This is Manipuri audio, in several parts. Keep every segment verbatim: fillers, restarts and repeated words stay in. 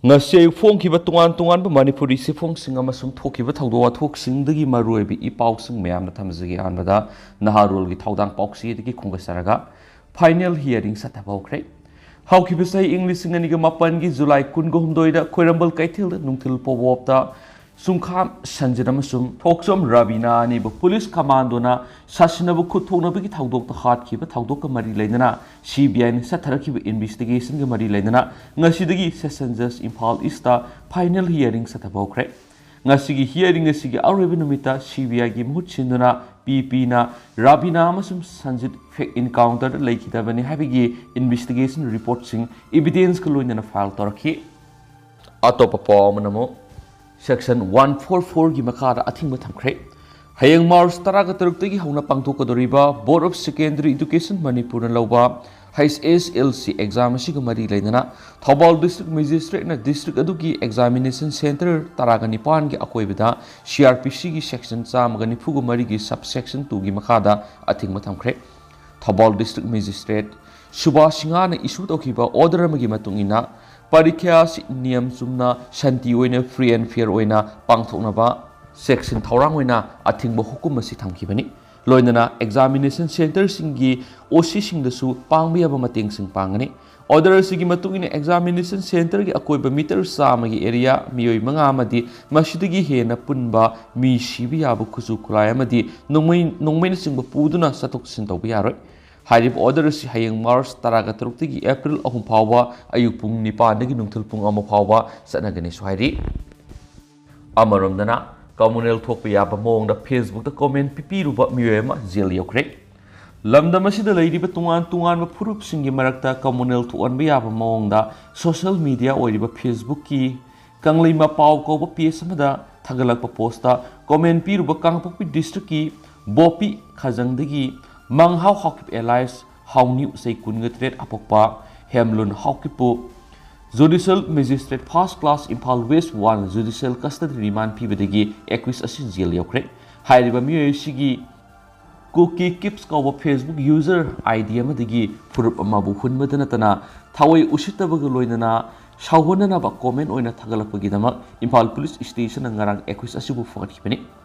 ꯉꯁꯤ ꯑꯌꯨꯛ ꯐꯣꯡꯈꯤꯕ ꯇꯣꯉꯥꯟ ꯇꯣꯉꯥꯟꯕ ꯃꯅꯤꯄꯨꯔꯤ ꯆꯦꯐꯣꯡꯁꯤꯡ ꯑꯃꯁꯨꯡ ꯊꯣꯛꯈꯤꯕ ꯊꯧꯗꯣꯛ ꯋꯥꯊꯣꯛꯁꯤꯡꯗꯒꯤ ꯃꯔꯨꯑꯣꯏꯕ ꯏ ꯄꯥꯎꯁꯤꯡ ꯃꯌꯥꯝꯅ ꯊꯝꯖꯒꯦ꯫ ꯑꯍꯥꯟꯕꯗ ꯅꯍꯥꯔꯣꯜꯒꯤ ꯊꯧꯗꯥꯡ ꯄꯥꯎꯆꯦꯗꯒꯤ ꯈꯣꯝꯒꯠꯆꯔꯒ ꯐꯥꯏꯅꯦꯜ ꯍꯤꯌꯥꯔꯤꯡ ꯆꯠꯊꯕ ꯍꯧꯈ꯭ꯔꯦ꯫ ꯍꯧꯈꯤꯕ ꯆꯍꯤ ꯏꯪ ꯂꯤꯁꯤꯡ ꯑꯅꯤꯒ ꯃꯥꯄꯟꯒꯤ ꯖꯨꯂꯥꯏ ꯀꯨꯟꯒ ꯍꯨꯝꯗꯣꯏꯗ ꯈꯣꯏꯔꯝꯕꯜ ꯀꯩꯊꯦꯜꯗ ꯅꯨꯡꯊꯤꯜ ꯄꯣꯕꯣꯞꯇ ꯁꯨꯡꯈꯥꯝ ꯁꯟꯖꯤꯠ ꯑꯃꯁꯨꯡ ꯊꯣꯛꯆꯣꯝ ꯔꯕꯤꯅꯥ ꯑꯅꯤꯕꯨ ꯄꯨꯂꯤꯁ ꯀꯃꯥꯟꯗꯣꯅ ꯁꯥꯁꯤꯟꯅꯕ ꯈꯨꯠ ꯊꯣꯛꯅꯕꯒꯤ ꯊꯧꯗꯣꯛꯇ ꯍꯥꯠꯈꯤꯕ ꯊꯧꯗꯣꯛꯀ ꯃꯔꯤ ꯂꯩꯅꯅ ꯁꯤ ꯕꯤ ꯑꯥꯏꯅ ꯆꯠꯊꯔꯛꯈꯤꯕ ꯏꯟꯚꯦꯁꯇꯤꯒꯦꯁꯟꯒ ꯃꯔꯤ ꯂꯩꯅꯅ ꯉꯁꯤꯗꯒꯤ session just Imphal east final hearing ꯆꯠꯊꯕ ꯍꯧꯈ꯭ꯔꯦ꯫ ꯉꯁꯤꯒꯤ ꯍꯤꯌꯥꯔꯤꯡ ꯑꯁꯤꯒꯤ ꯑꯔꯣꯏꯕ ꯅꯨꯃꯤꯠꯇ ꯁꯤ ꯕꯤ ꯑꯥꯏꯒꯤ ꯃꯍꯨꯠ ꯁꯤꯟꯗꯨꯅ ꯄꯤ ꯄꯤꯅ ꯔꯥꯕꯤꯅꯥ ꯑꯃꯁꯨꯡ ꯁꯟꯖꯤꯠ ꯐꯦꯛ ꯏꯟꯀꯥꯎꯟꯇꯔꯗ ꯂꯩꯈꯤꯗꯕꯅꯤ ꯍꯥꯏꯕꯒꯤ ꯏꯟꯚꯦꯁꯇꯤꯒꯦꯁꯟ ꯔꯤꯄꯣꯔꯠꯁꯤꯡ ꯏꯚꯤꯗꯦꯟꯁꯀ ꯂꯣꯏꯅꯅ ꯐꯥꯏꯜ ꯇꯧꯔꯛꯈꯤ꯫ ꯑꯇꯣꯞꯄ ꯄꯥꯎ ꯑꯃꯅ ꯑꯃꯨꯛ ꯁꯦꯛꯁꯟ ꯋꯥꯟ ꯐꯣꯔ ꯐꯣꯔꯒꯤ ꯃꯈꯥꯗ ꯑꯊꯤꯡꯕ ꯊꯝꯈ꯭ꯔꯦ꯫ ꯍꯌꯦꯡ ꯃꯥꯔꯆ ꯇꯔꯥꯒ ꯇꯔꯨꯛꯇꯒꯤ ꯍꯧꯅ ꯄꯥꯡꯊꯣꯛꯀꯗꯧꯔꯤꯕ ꯕꯣꯔꯗ ꯑꯣꯐ ꯁꯦꯀꯦꯟꯗꯔꯤ ꯏꯗꯨꯀꯦꯁꯟ ꯃꯅꯤꯄꯨꯔꯅ ꯂꯧꯕ ꯍꯩꯆ ꯑꯦꯁ ꯑꯦꯜ ꯁꯤ ꯑꯦꯛꯖꯥꯝ ꯑꯁꯤꯒ ꯃꯔꯤ ꯂꯩꯅꯅ ꯊꯧꯕꯥꯜ ꯗꯤꯁꯇ꯭ꯔꯤꯛ ꯃꯦꯖꯤꯁꯇ꯭ꯔꯦꯠꯅ ꯗꯤꯁꯇ꯭ꯔꯤꯛ ꯑꯗꯨꯒꯤ ꯑꯦꯛꯖꯥꯃꯤꯅꯦꯁꯟ ꯁꯦꯟꯇꯔ ꯇꯔꯥꯒ ꯅꯤꯄꯥꯟꯒꯤ ꯑꯀꯣꯏꯕꯗ ꯁꯤ ꯑꯥꯔ ꯄꯤ ꯁꯤꯒꯤ ꯁꯦꯛꯁꯟ ꯆꯥꯝꯃꯒ ꯅꯤꯐꯨꯒ ꯃꯔꯤꯒꯤ ꯁꯕ ꯁꯦꯛꯁꯟ ꯇꯨꯒꯤ ꯃꯈꯥꯗ ꯑꯊꯤꯡꯕ ꯊꯝꯈ꯭ꯔꯦ꯫ ꯊꯧꯕꯥꯜ ꯗꯤꯁꯇ꯭ꯔꯤꯛ ꯃꯦꯖꯤꯁꯇ꯭ꯔꯦꯠ ꯁꯨꯕꯥꯁ ꯁꯤꯡꯍꯥꯅ ꯏꯁꯨ ꯇꯧꯈꯤꯕ ꯑꯣꯔꯗꯔ ꯑꯃꯒꯤ ꯃꯇꯨꯡ ꯏꯟꯅ ꯄꯔꯤꯈ꯭ꯌꯥ ꯑꯁꯤ ꯅꯤꯌꯝ ꯆꯨꯝꯅ, ꯁꯥꯟꯇꯤ ꯑꯣꯏꯅ, ꯐ꯭ꯔꯤ ꯑꯦꯟ ꯐꯤꯌꯔ ꯑꯣꯏꯅ ꯄꯥꯡꯊꯣꯛꯅꯕ ꯁꯦꯛꯁꯟ ꯊꯧꯔꯥꯡ ꯑꯣꯏꯅ ꯑꯊꯤꯡꯕ ꯍꯨꯀꯨꯝ ꯑꯁꯤ ꯊꯝꯈꯤꯕꯅꯤ꯫ ꯂꯣꯏꯅꯅ ꯑꯦꯛꯖꯥꯃꯤꯅꯦꯁꯟ ꯁꯦꯟꯇꯔꯁꯤꯡꯒꯤ ꯑꯣ ꯁꯤꯁꯤꯡꯗꯁꯨ ꯄꯥꯡꯕ ꯌꯥꯕ ꯃꯇꯦꯡꯁꯤꯡ ꯄꯥꯡꯒꯅꯤ꯫ ꯑꯣꯔꯗꯔ ꯑꯁꯤꯒꯤ ꯃꯇꯨꯡ ꯏꯟꯅ ꯑꯦꯛꯖꯥꯃꯤꯅꯦꯁꯟ ꯁꯦꯟꯇꯔꯒꯤ ꯑꯀꯣꯏꯕ ꯃꯤꯇꯔ ꯆꯥꯝꯃꯒꯤ ꯑꯦꯔꯤꯌꯥ, ꯃꯤꯑꯣꯏ ꯃꯉꯥ ꯑꯃꯗꯤ ꯃꯁꯤꯗꯒꯤ ꯍꯦꯟꯅ ꯄꯨꯟꯕ ꯃꯤ ꯁꯤꯕ ꯌꯥꯕ ꯈꯨꯠꯁꯨ ꯈꯨꯠꯂꯥꯏ ꯑꯃꯗꯤ ꯅꯣꯡꯃꯩ, ꯅꯣꯡꯃꯩꯅꯆꯤꯡꯕ ꯄꯨꯗꯨꯅ ꯆꯠꯊꯣꯛ ꯆꯠꯁꯤꯟ ꯇꯧꯕ ꯌꯥꯔꯣꯏ꯫ ꯍꯥꯏꯔꯤꯕ ꯑꯣꯔꯗꯔ ꯑꯁꯤ ꯍꯌꯦꯡ ꯃꯥꯔꯆ ꯇꯔꯥꯒ ꯇꯔꯨꯛꯇꯒꯤ ꯑꯦꯄ꯭ꯔꯤꯜ ꯑꯍꯨꯝ ꯐꯥꯎꯕ ꯑꯌꯨꯛ ꯄꯨꯡ ꯅꯤꯄꯥꯟꯗꯒꯤ ꯅꯨꯡꯊꯤꯜ ꯄꯨꯡ ꯑꯃ ꯐꯥꯎꯕ ꯆꯠꯅꯒꯅꯤꯁꯨ ꯍꯥꯏꯔꯤ꯫ ꯑꯃꯔꯣꯝꯗꯅ, ꯀꯃꯨꯅꯦꯜ ꯊꯣꯛꯄ ꯌꯥꯕ ꯃꯑꯣꯡꯗ ꯐꯦꯁꯕꯨꯛꯇ ꯀꯣꯃꯦꯟ ꯄꯤꯕꯤꯔꯨꯕ ꯃꯤꯑꯣꯏ ꯑꯃ ꯖꯦꯜ ꯌꯧꯈ꯭ꯔꯦ꯫ ꯂꯝꯗꯝ ꯑꯁꯤꯗ ꯂꯩꯔꯤꯕ ꯇꯣꯉꯥꯟ ꯇꯣꯉꯥꯟꯕ ꯐꯨꯔꯨꯞꯁꯤꯡꯒꯤ ꯃꯔꯛꯇ ꯀꯃꯨꯅꯦꯜ ꯊꯣꯛꯍꯟꯕ ꯌꯥꯕ ꯃꯑꯣꯡꯗ ꯁꯣꯁꯤꯌꯦꯜ ꯃꯤꯗꯤꯌꯥ ꯑꯣꯏꯔꯤꯕ ꯐꯦꯁꯕꯨꯛꯀꯤ ꯀꯪꯂꯩꯃ ꯄꯥꯎ ꯀꯧꯕ ꯄꯦꯖ ꯑꯃꯗ ꯊꯥꯒꯠꯂꯛꯄ ꯄꯣꯁꯇ ꯀꯣꯃꯦꯟ ꯄꯤꯔꯨꯕ ꯀꯥꯡꯄꯣꯛꯄꯤ ꯗꯤꯁꯇ꯭ꯔꯤꯛꯀꯤ ꯕꯣꯄꯤ ꯈꯥꯖꯪꯗꯒꯤ ꯃꯪꯍꯥꯎ ꯍꯥꯎꯀꯤꯞ ꯑꯦꯂꯥꯏꯁ ꯍꯥꯎꯅ꯭ꯌꯨ, ꯆꯍꯤ ꯀꯨꯟꯒ ꯇꯔꯦꯠ, ꯑꯄꯣꯛꯄ ꯍꯦꯝꯂꯨꯟ ꯍꯥꯎꯀꯤꯞꯄꯨ judicial magistrate first class Imphal west one judicial ꯀꯁꯇꯗꯤ ꯔꯤꯃꯥꯟ ꯄꯤꯕꯗꯒꯤ ꯑꯦꯀ꯭ꯌꯨꯁ ꯑꯁꯤ ꯖꯦꯜ ꯌꯧꯈ꯭ꯔꯦ꯫ ꯍꯥꯏꯔꯤꯕ ꯃꯤꯑꯣꯏ ꯑꯁꯤꯒꯤ ꯀꯨꯀꯤ ꯀꯤꯞꯁ ꯀꯧꯕ ꯐꯦꯁꯕꯨꯛ ꯌꯨꯖꯔ ꯑꯥꯏ ꯗꯤ ꯑꯃꯗꯒꯤ ꯐꯨꯔꯨꯞ ꯑꯃꯕꯨ ꯍꯨꯟꯕꯗ ꯅꯠꯇꯅ ꯊꯑꯣꯏ ꯎꯁꯤꯠꯇꯕꯒ ꯂꯣꯏꯅꯅ ꯁꯥꯎꯍꯟꯅꯅꯕ ꯀꯣꯃꯦꯟ ꯑꯣꯏꯅ ꯊꯥꯒꯠꯂꯛꯄꯒꯤꯗꯃꯛ ꯏꯝꯐꯥꯜ ꯄꯨꯂꯤꯁ ꯁ꯭ꯇꯦꯁꯟꯅ ꯉꯔꯥꯡ ꯑꯦꯀ꯭ꯌꯨꯁ ꯑꯁꯤꯕꯨ ꯐꯒꯠꯈꯤꯕꯅꯤ꯫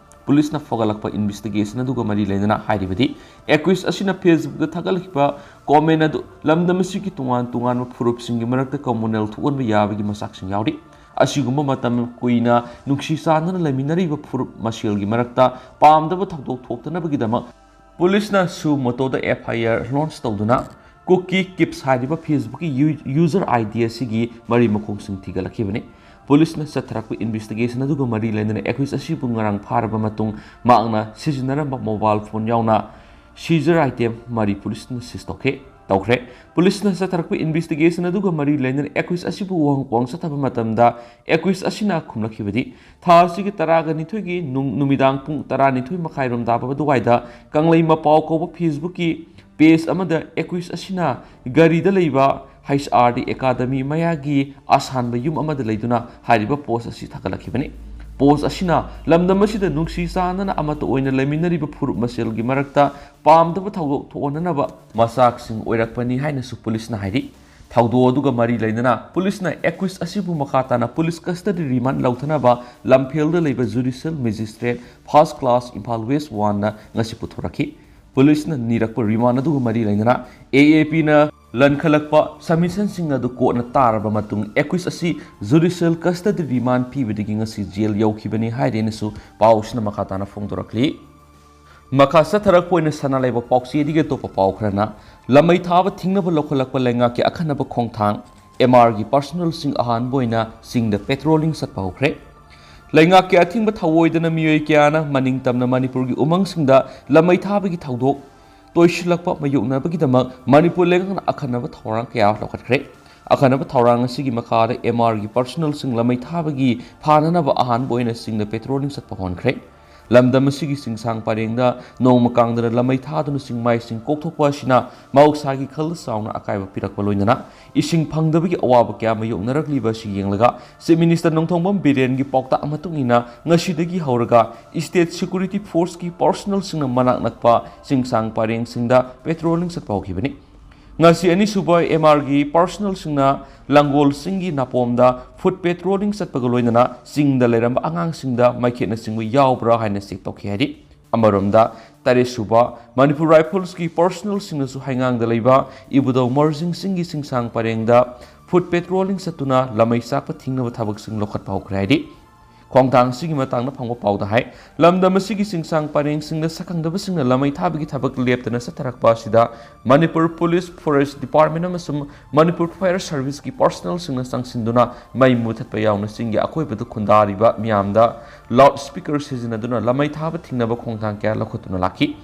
ꯄꯨꯂꯤꯁꯅ ꯐꯒꯠꯂꯛꯄ ꯏꯟꯚꯦꯁꯇꯤꯒꯦꯁꯟ ꯑꯗꯨꯒ ꯃꯔꯤ ꯂꯩꯅꯅ ꯍꯥꯏꯔꯤꯕꯗꯤ, ꯑꯦꯀ꯭ꯌꯨꯁ ꯑꯁꯤꯅ ꯐꯦꯁꯕꯨꯛꯇ ꯊꯥꯒꯠꯂꯛꯈꯤꯕ ꯀꯣꯃꯦꯟ ꯑꯗꯨ ꯂꯝꯗꯝ ꯑꯁꯤꯒꯤ ꯇꯣꯉꯥꯟ ꯇꯣꯉꯥꯟꯕ ꯐꯨꯔꯨꯞꯁꯤꯡꯒꯤ ꯃꯔꯛꯇ ꯀꯃꯨꯅꯦꯜ ꯊꯣꯛꯍꯟꯕ ꯌꯥꯕꯒꯤ ꯃꯆꯥꯛꯁꯤꯡ ꯌꯥꯎꯔꯤ꯫ ꯑꯁꯤꯒꯨꯝꯕ ꯃꯇꯝ ꯀꯨꯏꯅ ꯅꯨꯡꯁꯤ ꯆꯥꯟꯅꯅ ꯂꯩꯃꯤꯟꯅꯔꯤꯕ ꯐꯨꯔꯨꯞ ꯃꯁꯦꯜꯒꯤ ꯃꯔꯛꯇ ꯄꯥꯝꯗꯕ ꯊꯧꯗꯣꯛ ꯊꯣꯛꯇꯅꯕꯒꯤꯗꯃꯛ ꯄꯨꯂꯤꯁꯅ ꯁꯨ ꯃꯣꯇꯣꯗ ꯑꯦꯐ ꯑꯥꯏ ꯑꯥꯔ ꯂꯣꯟꯆ ꯇꯧꯗꯨꯅ ꯀꯨꯀꯤ ꯀꯤꯞꯁ ꯍꯥꯏꯔꯤꯕ ꯐꯦꯁꯕꯨꯛꯀꯤ ꯌꯨ-, ꯌꯨꯖꯔ ꯑꯥꯏ ꯗꯤ ꯑꯁꯤꯒꯤ ꯃꯔꯤ ꯃꯈꯣꯡꯁꯤꯡ ꯊꯤꯒꯠꯂꯛꯈꯤꯕꯅꯤ꯫ ꯄꯨꯂꯤꯁꯅ ꯆꯠꯊꯔꯛꯄ ꯏꯟꯚꯦꯁꯇꯤꯒꯦꯁꯟ ꯑꯗꯨꯒ ꯃꯔꯤ ꯂꯩꯅꯅ ꯑꯦꯀ꯭ꯌꯨꯁ ꯑꯁꯤꯕꯨ ꯉꯔꯥꯡ ꯐꯥꯔꯕ ꯃꯇꯨꯡ ꯃꯍꯥꯛꯅ ꯁꯤꯖꯤꯟꯅꯔꯝꯕ ꯃꯣꯕꯥꯏꯜ ꯐꯣꯟ ꯌꯥꯎꯅ ꯁꯤꯖꯔ ꯑꯥꯏꯇꯦꯝ ꯃꯔꯤ ꯄꯨꯂꯤꯁꯅ ꯁꯤꯖ ꯇꯧꯈꯤ, ꯇꯧꯈ꯭ꯔꯦ꯫ ꯄꯨꯂꯤꯁꯅ ꯆꯠꯊꯔꯛꯄ ꯏꯟꯚꯦꯁꯇꯤꯒꯦꯁꯟ ꯑꯗꯨꯒ ꯃꯔꯤ ꯂꯩꯅꯅ ꯑꯦꯀ꯭ꯌꯨꯁ ꯑꯁꯤꯕꯨ ꯋꯥꯍꯪ ꯋꯥꯍꯪ ꯆꯠꯊꯕ ꯃꯇꯝꯗ ꯑꯦꯀ꯭ꯌꯨꯁ ꯑꯁꯤꯅ ꯈꯨꯝꯂꯛꯈꯤꯕꯗꯤ, ꯊꯥ ꯑꯁꯤꯒꯤ ꯇꯔꯥꯒꯅꯤꯊꯣꯏꯒꯤ ꯅꯨꯡ-, ꯅꯨꯃꯤꯗꯥꯡ ꯄꯨꯡ ꯇꯔꯥꯅꯤꯊꯣꯏ ꯃꯈꯥꯏꯔꯣꯝ ꯇꯥꯕ ꯑꯗꯨꯋꯥꯏꯗ ꯀꯪꯂꯩ ꯃꯄꯥꯎ ꯀꯧꯕ ꯐꯦꯁꯕꯨꯛꯀꯤ ꯄꯦꯖ ꯑꯃꯗ ꯑꯦꯀ꯭ꯌꯨꯁ ꯑꯁꯤꯅ ꯒꯥꯔꯤꯗ ꯂꯩꯕ ꯍꯩꯆ ꯑꯥꯔ ꯗꯤ ꯑꯦꯀꯥꯗꯃꯤ ꯃꯌꯥꯒꯤ ꯑꯁꯥꯟꯕ ꯌꯨꯝ ꯑꯃꯗ ꯂꯩꯗꯨꯅ ꯍꯥꯏꯔꯤꯕ ꯄꯣꯁ ꯑꯁꯤ ꯊꯥꯒꯠꯂꯛꯈꯤꯕꯅꯤ꯫ ꯄꯣꯁ ꯑꯁꯤꯅ ꯂꯝꯗꯝ ꯑꯁꯤꯗ ꯅꯨꯡꯁꯤ ꯆꯥꯟꯅꯅ ꯑꯃꯠꯇ ꯑꯣꯏꯅ ꯂꯩꯃꯤꯟꯅꯔꯤꯕ ꯐꯨꯔꯨꯞ ꯃꯁꯦꯜꯒꯤ ꯃꯔꯛꯇ ꯄꯥꯝꯗꯕ ꯊꯧꯗꯣꯛ ꯊꯣꯛꯍꯟꯅꯅꯕ ꯃꯆꯥꯛꯁꯤꯡ ꯑꯣꯏꯔꯛꯄꯅꯤ ꯍꯥꯏꯅꯁꯨ ꯄꯨꯂꯤꯁꯅ ꯍꯥꯏꯔꯤ꯫ ꯊꯧꯗꯣꯛ ꯑꯗꯨꯒ ꯃꯔꯤ ꯂꯩꯅꯅ ꯄꯨꯂꯤꯁꯅ ꯑꯦꯀ꯭ꯌꯨꯁ ꯑꯁꯤꯕꯨ ꯃꯈꯥ ꯇꯥꯅ ꯄꯨꯂꯤꯁ ꯀꯁꯇꯗꯤ ꯔꯤꯃꯥꯟ ꯂꯧꯊꯅꯕ ꯂꯝꯐꯦꯜꯗ ꯂꯩꯕ judicial magistrate first class Imphal west ꯋꯥꯟꯗ ꯉꯁꯤ ꯄꯨꯊꯣꯔꯛꯈꯤ꯫ ꯄꯨꯂꯤꯁꯅ ꯅꯤꯔꯛꯄ ꯔꯤꯃꯥꯟ ꯑꯗꯨꯒ ꯃꯔꯤ ꯂꯩꯅꯅ ꯑꯦ ꯑꯦ ꯄꯤꯅ ꯂꯟꯈꯠꯂꯛꯄ ꯁꯕꯃꯤꯁꯟꯁꯤꯡ ꯑꯗꯨ ꯀꯣꯔꯠꯅ ꯇꯥꯔꯕ ꯃꯇꯨꯡ ꯑꯦꯀ꯭ꯌꯨꯁ ꯑꯁꯤ ꯖꯨꯗꯤꯁꯤꯌꯦꯜ ꯀꯁꯇꯗꯤ ꯔꯤꯃꯥꯟ ꯄꯤꯕꯗꯒꯤ ꯉꯁꯤ ꯖꯦꯜ ꯌꯧꯈꯤꯕꯅꯤ ꯍꯥꯏꯔꯦꯅꯁꯨ ꯄꯥꯎꯁꯤꯅ ꯃꯈꯥ ꯇꯥꯅ ꯐꯣꯡꯗꯣꯔꯛꯂꯤ꯫ ꯃꯈꯥ ꯆꯠꯊꯔꯛꯄ ꯑꯣꯏꯅ ꯁꯅꯥ ꯂꯩꯕꯥꯛ ꯄꯥꯎꯆꯦꯗꯒꯤ ꯑꯇꯣꯞꯄ ꯄꯥꯎ ꯈꯔꯅ, ꯂꯃꯩ ꯊꯥꯕ ꯊꯤꯡꯅꯕ ꯂꯧꯈꯠꯂꯛꯄ ꯂꯩꯉꯥꯛꯀꯤ ꯑꯈꯟꯅꯕ ꯈꯣꯡꯊꯥꯡ, ꯑꯦꯝ ꯑꯥꯔꯒꯤ ꯄꯥꯔꯁꯣꯅꯦꯜꯁꯤꯡ ꯑꯍꯥꯟꯕ ꯑꯣꯏꯅ ꯆꯤꯡꯗ ꯄꯦꯇ꯭ꯔꯣꯂꯤꯡ ꯆꯠꯄ ꯍꯧꯈ꯭ꯔꯦ꯫ ꯂꯩꯉꯥꯛꯀꯤ ꯑꯊꯤꯡꯕ ꯊꯧꯑꯣꯏꯗꯅ ꯃꯤꯑꯣꯏ ꯀꯌꯥꯅ ꯃꯅꯤꯡ ꯇꯝꯅ ꯃꯅꯤꯄꯨꯔꯒꯤ ꯎꯃꯪꯁꯤꯡꯗ ꯂꯃꯩ ꯊꯥꯕꯒꯤ ꯊꯧꯗꯣꯛ ꯇꯣꯏꯁꯤꯜꯂꯛꯄ ꯃꯥꯌꯣꯛꯅꯕꯒꯤꯗꯃꯛ ꯃꯅꯤꯄꯨꯔ ꯂꯩꯉꯥꯛꯅ ꯑꯈꯟꯅꯕ ꯊꯧꯔꯥꯡ ꯀꯌꯥ ꯂꯧꯈꯠꯈ꯭ꯔꯦ꯫ ꯑꯈꯟꯅꯕ ꯊꯧꯔꯥꯡ ꯑꯁꯤꯒꯤ ꯃꯈꯥꯗ ꯑꯦꯝ ꯑꯥꯔꯒꯤ ꯄꯥꯔꯁꯣꯅꯦꯜꯁꯤꯡ ꯂꯃꯩ ꯊꯥꯕꯒꯤ ꯐꯥꯅꯅꯕ ꯑꯍꯥꯟꯕ ꯑꯣꯏꯅ ꯆꯤꯡꯗ ꯄꯦꯇ꯭ꯔꯣꯂꯤꯡ ꯆꯠꯄ ꯍꯧꯍꯟꯈ꯭ꯔꯦ꯫ ꯂꯝꯗꯝ ꯑꯁꯤꯒꯤ ꯆꯤꯡꯁꯥꯡ ꯄꯔꯦꯡꯗ ꯅꯣꯡꯃ ꯀꯥꯡꯗꯅ ꯂꯃꯩ ꯊꯥꯗꯨꯅ ꯆꯤꯡꯃꯥꯏꯁꯤꯡ ꯀꯣꯛꯊꯣꯛꯄ ꯑꯁꯤꯅ ꯃꯍꯧꯁꯥꯒꯤ ꯈꯜꯗ ꯆꯥꯎꯅ ꯑꯀꯥꯏꯕ ꯄꯤꯔꯛꯄ ꯂꯣꯏꯅꯅ ꯏꯁꯤꯡ ꯐꯪꯗꯕꯒꯤ ꯑꯋꯥꯕ ꯀꯌꯥ ꯃꯥꯌꯣꯛꯅꯔꯛꯂꯤꯕ ꯑꯁꯤ ꯌꯦꯡꯂꯒ, ꯆꯤꯐ ꯃꯤꯅꯤꯁꯇꯔ ꯅꯣꯡꯊꯣꯝꯕꯝ ꯕꯤꯔꯦꯟꯒꯤ ꯄꯥꯎꯇꯥꯛ ꯃꯇꯨꯡ ꯏꯟꯅ ꯉꯁꯤꯗꯒꯤ ꯍꯧꯔꯒ ꯁ꯭ꯇꯦꯠ ꯁꯦꯀ꯭ꯌꯨꯔꯤꯇꯤ ꯐꯣꯔꯁꯀꯤ ꯄꯥꯔꯁꯣꯅꯦꯜꯁꯤꯡꯅ ꯃꯅꯥꯛ ꯅꯛꯄ ꯆꯤꯡꯁꯥꯡ ꯄꯔꯦꯡꯁꯤꯡꯗ ꯄꯦꯇ꯭ꯔꯣꯂꯤꯡ ꯆꯠꯄ ꯍꯧꯈꯤꯕꯅꯤ꯫ ꯉꯁꯤ ꯑꯅꯤꯁꯨꯕ ꯑꯦꯝ ꯑꯥꯔꯒꯤ ꯄꯥꯔꯁꯣꯅꯦꯜꯁꯤꯡꯅ ꯂꯪꯒꯣꯜꯁꯤꯡꯒꯤ ꯅꯥꯄꯣꯝꯗ ꯐꯨꯠ ꯄꯦꯇ꯭ꯔꯣꯂꯤꯡ ꯆꯠꯄꯒ ꯂꯣꯏꯅꯅ ꯆꯤꯡꯗ ꯂꯩꯔꯝꯕ ꯑꯉꯥꯡꯁꯤꯡꯗ ꯃꯩꯈꯦꯠꯅꯆꯤꯡꯕ ꯌꯥꯎꯕ꯭ꯔꯥ ꯍꯥꯏꯅ ꯆꯦꯛ ꯇꯧꯈꯤ ꯍꯥꯏꯔꯤ꯫ ꯑꯃꯔꯣꯝꯗ, ꯇꯔꯦꯠꯁꯨꯕ ꯃꯅꯤꯄꯨꯔ ꯔꯥꯏꯐꯜꯁꯀꯤ ꯄꯥꯔꯁꯣꯅꯦꯜꯁꯤꯡꯅꯁꯨ ꯍꯩꯉꯥꯡꯗ ꯂꯩꯕ ꯏꯕꯨꯙꯧ ꯃꯔꯖꯤꯡ ꯁꯤꯡꯒꯤ ꯆꯤꯡꯁꯥꯡ ꯄꯔꯦꯡꯗ ꯐꯨꯠ ꯄꯦꯇ꯭ꯔꯣꯂꯤꯡ ꯆꯠꯇꯨꯅ ꯂꯃꯩ ꯆꯥꯛꯄ ꯊꯤꯡꯅꯕ ꯊꯕꯛꯁꯤꯡ ꯂꯧꯈꯠꯄ ꯍꯧꯈ꯭ꯔꯦ ꯍꯥꯏꯔꯤ꯫ ꯈꯣꯡꯊꯥꯡ ꯑꯁꯤꯒꯤ ꯃꯇꯥꯡꯗ ꯐꯪꯕ ꯄꯥꯎꯗ ꯍꯥꯏ, ꯂꯝꯗꯝ ꯑꯁꯤꯒꯤ ꯆꯤꯡꯁꯥꯡ ꯄꯔꯦꯡꯁꯤꯡꯗ ꯁꯛꯈꯪꯗꯕꯁꯤꯡꯅ ꯂꯃꯩ ꯊꯥꯕꯒꯤ ꯊꯕꯛ ꯂꯦꯞꯇꯅ ꯆꯠꯊꯔꯛꯄ ꯑꯁꯤꯗ ꯃꯅꯤꯄꯨꯔ ꯄꯨꯂꯤꯁ, ꯐꯣꯔꯦꯁ ꯗꯤꯄꯥꯔꯠꯃꯦꯟ ꯑꯃꯁꯨꯡ ꯃꯅꯤꯄꯨꯔ ꯐꯥꯌꯔ ꯁꯥꯔꯚꯤꯁꯀꯤ ꯄꯥꯔꯁꯣꯅꯦꯜꯁꯤꯡꯅ ꯆꯪꯁꯤꯟꯗꯨꯅ ꯃꯩ ꯃꯨꯊꯠꯄ ꯌꯥꯎꯅ ꯆꯤꯡꯒꯤ ꯑꯀꯣꯏꯕꯗ ꯈꯨꯟꯗꯥꯔꯤꯕ ꯃꯤꯌꯥꯝꯗ ꯂꯥꯎꯗ ꯁ꯭ꯄꯤꯀꯔ ꯁꯤꯖꯤꯟꯅꯗꯨꯅ ꯂꯃꯩ ꯊꯥꯕ ꯊꯤꯡꯅꯕ ꯈꯣꯡꯊꯥꯡ ꯀꯌꯥ ꯂꯧꯈꯠꯇꯨꯅ ꯂꯥꯛꯈꯤ꯫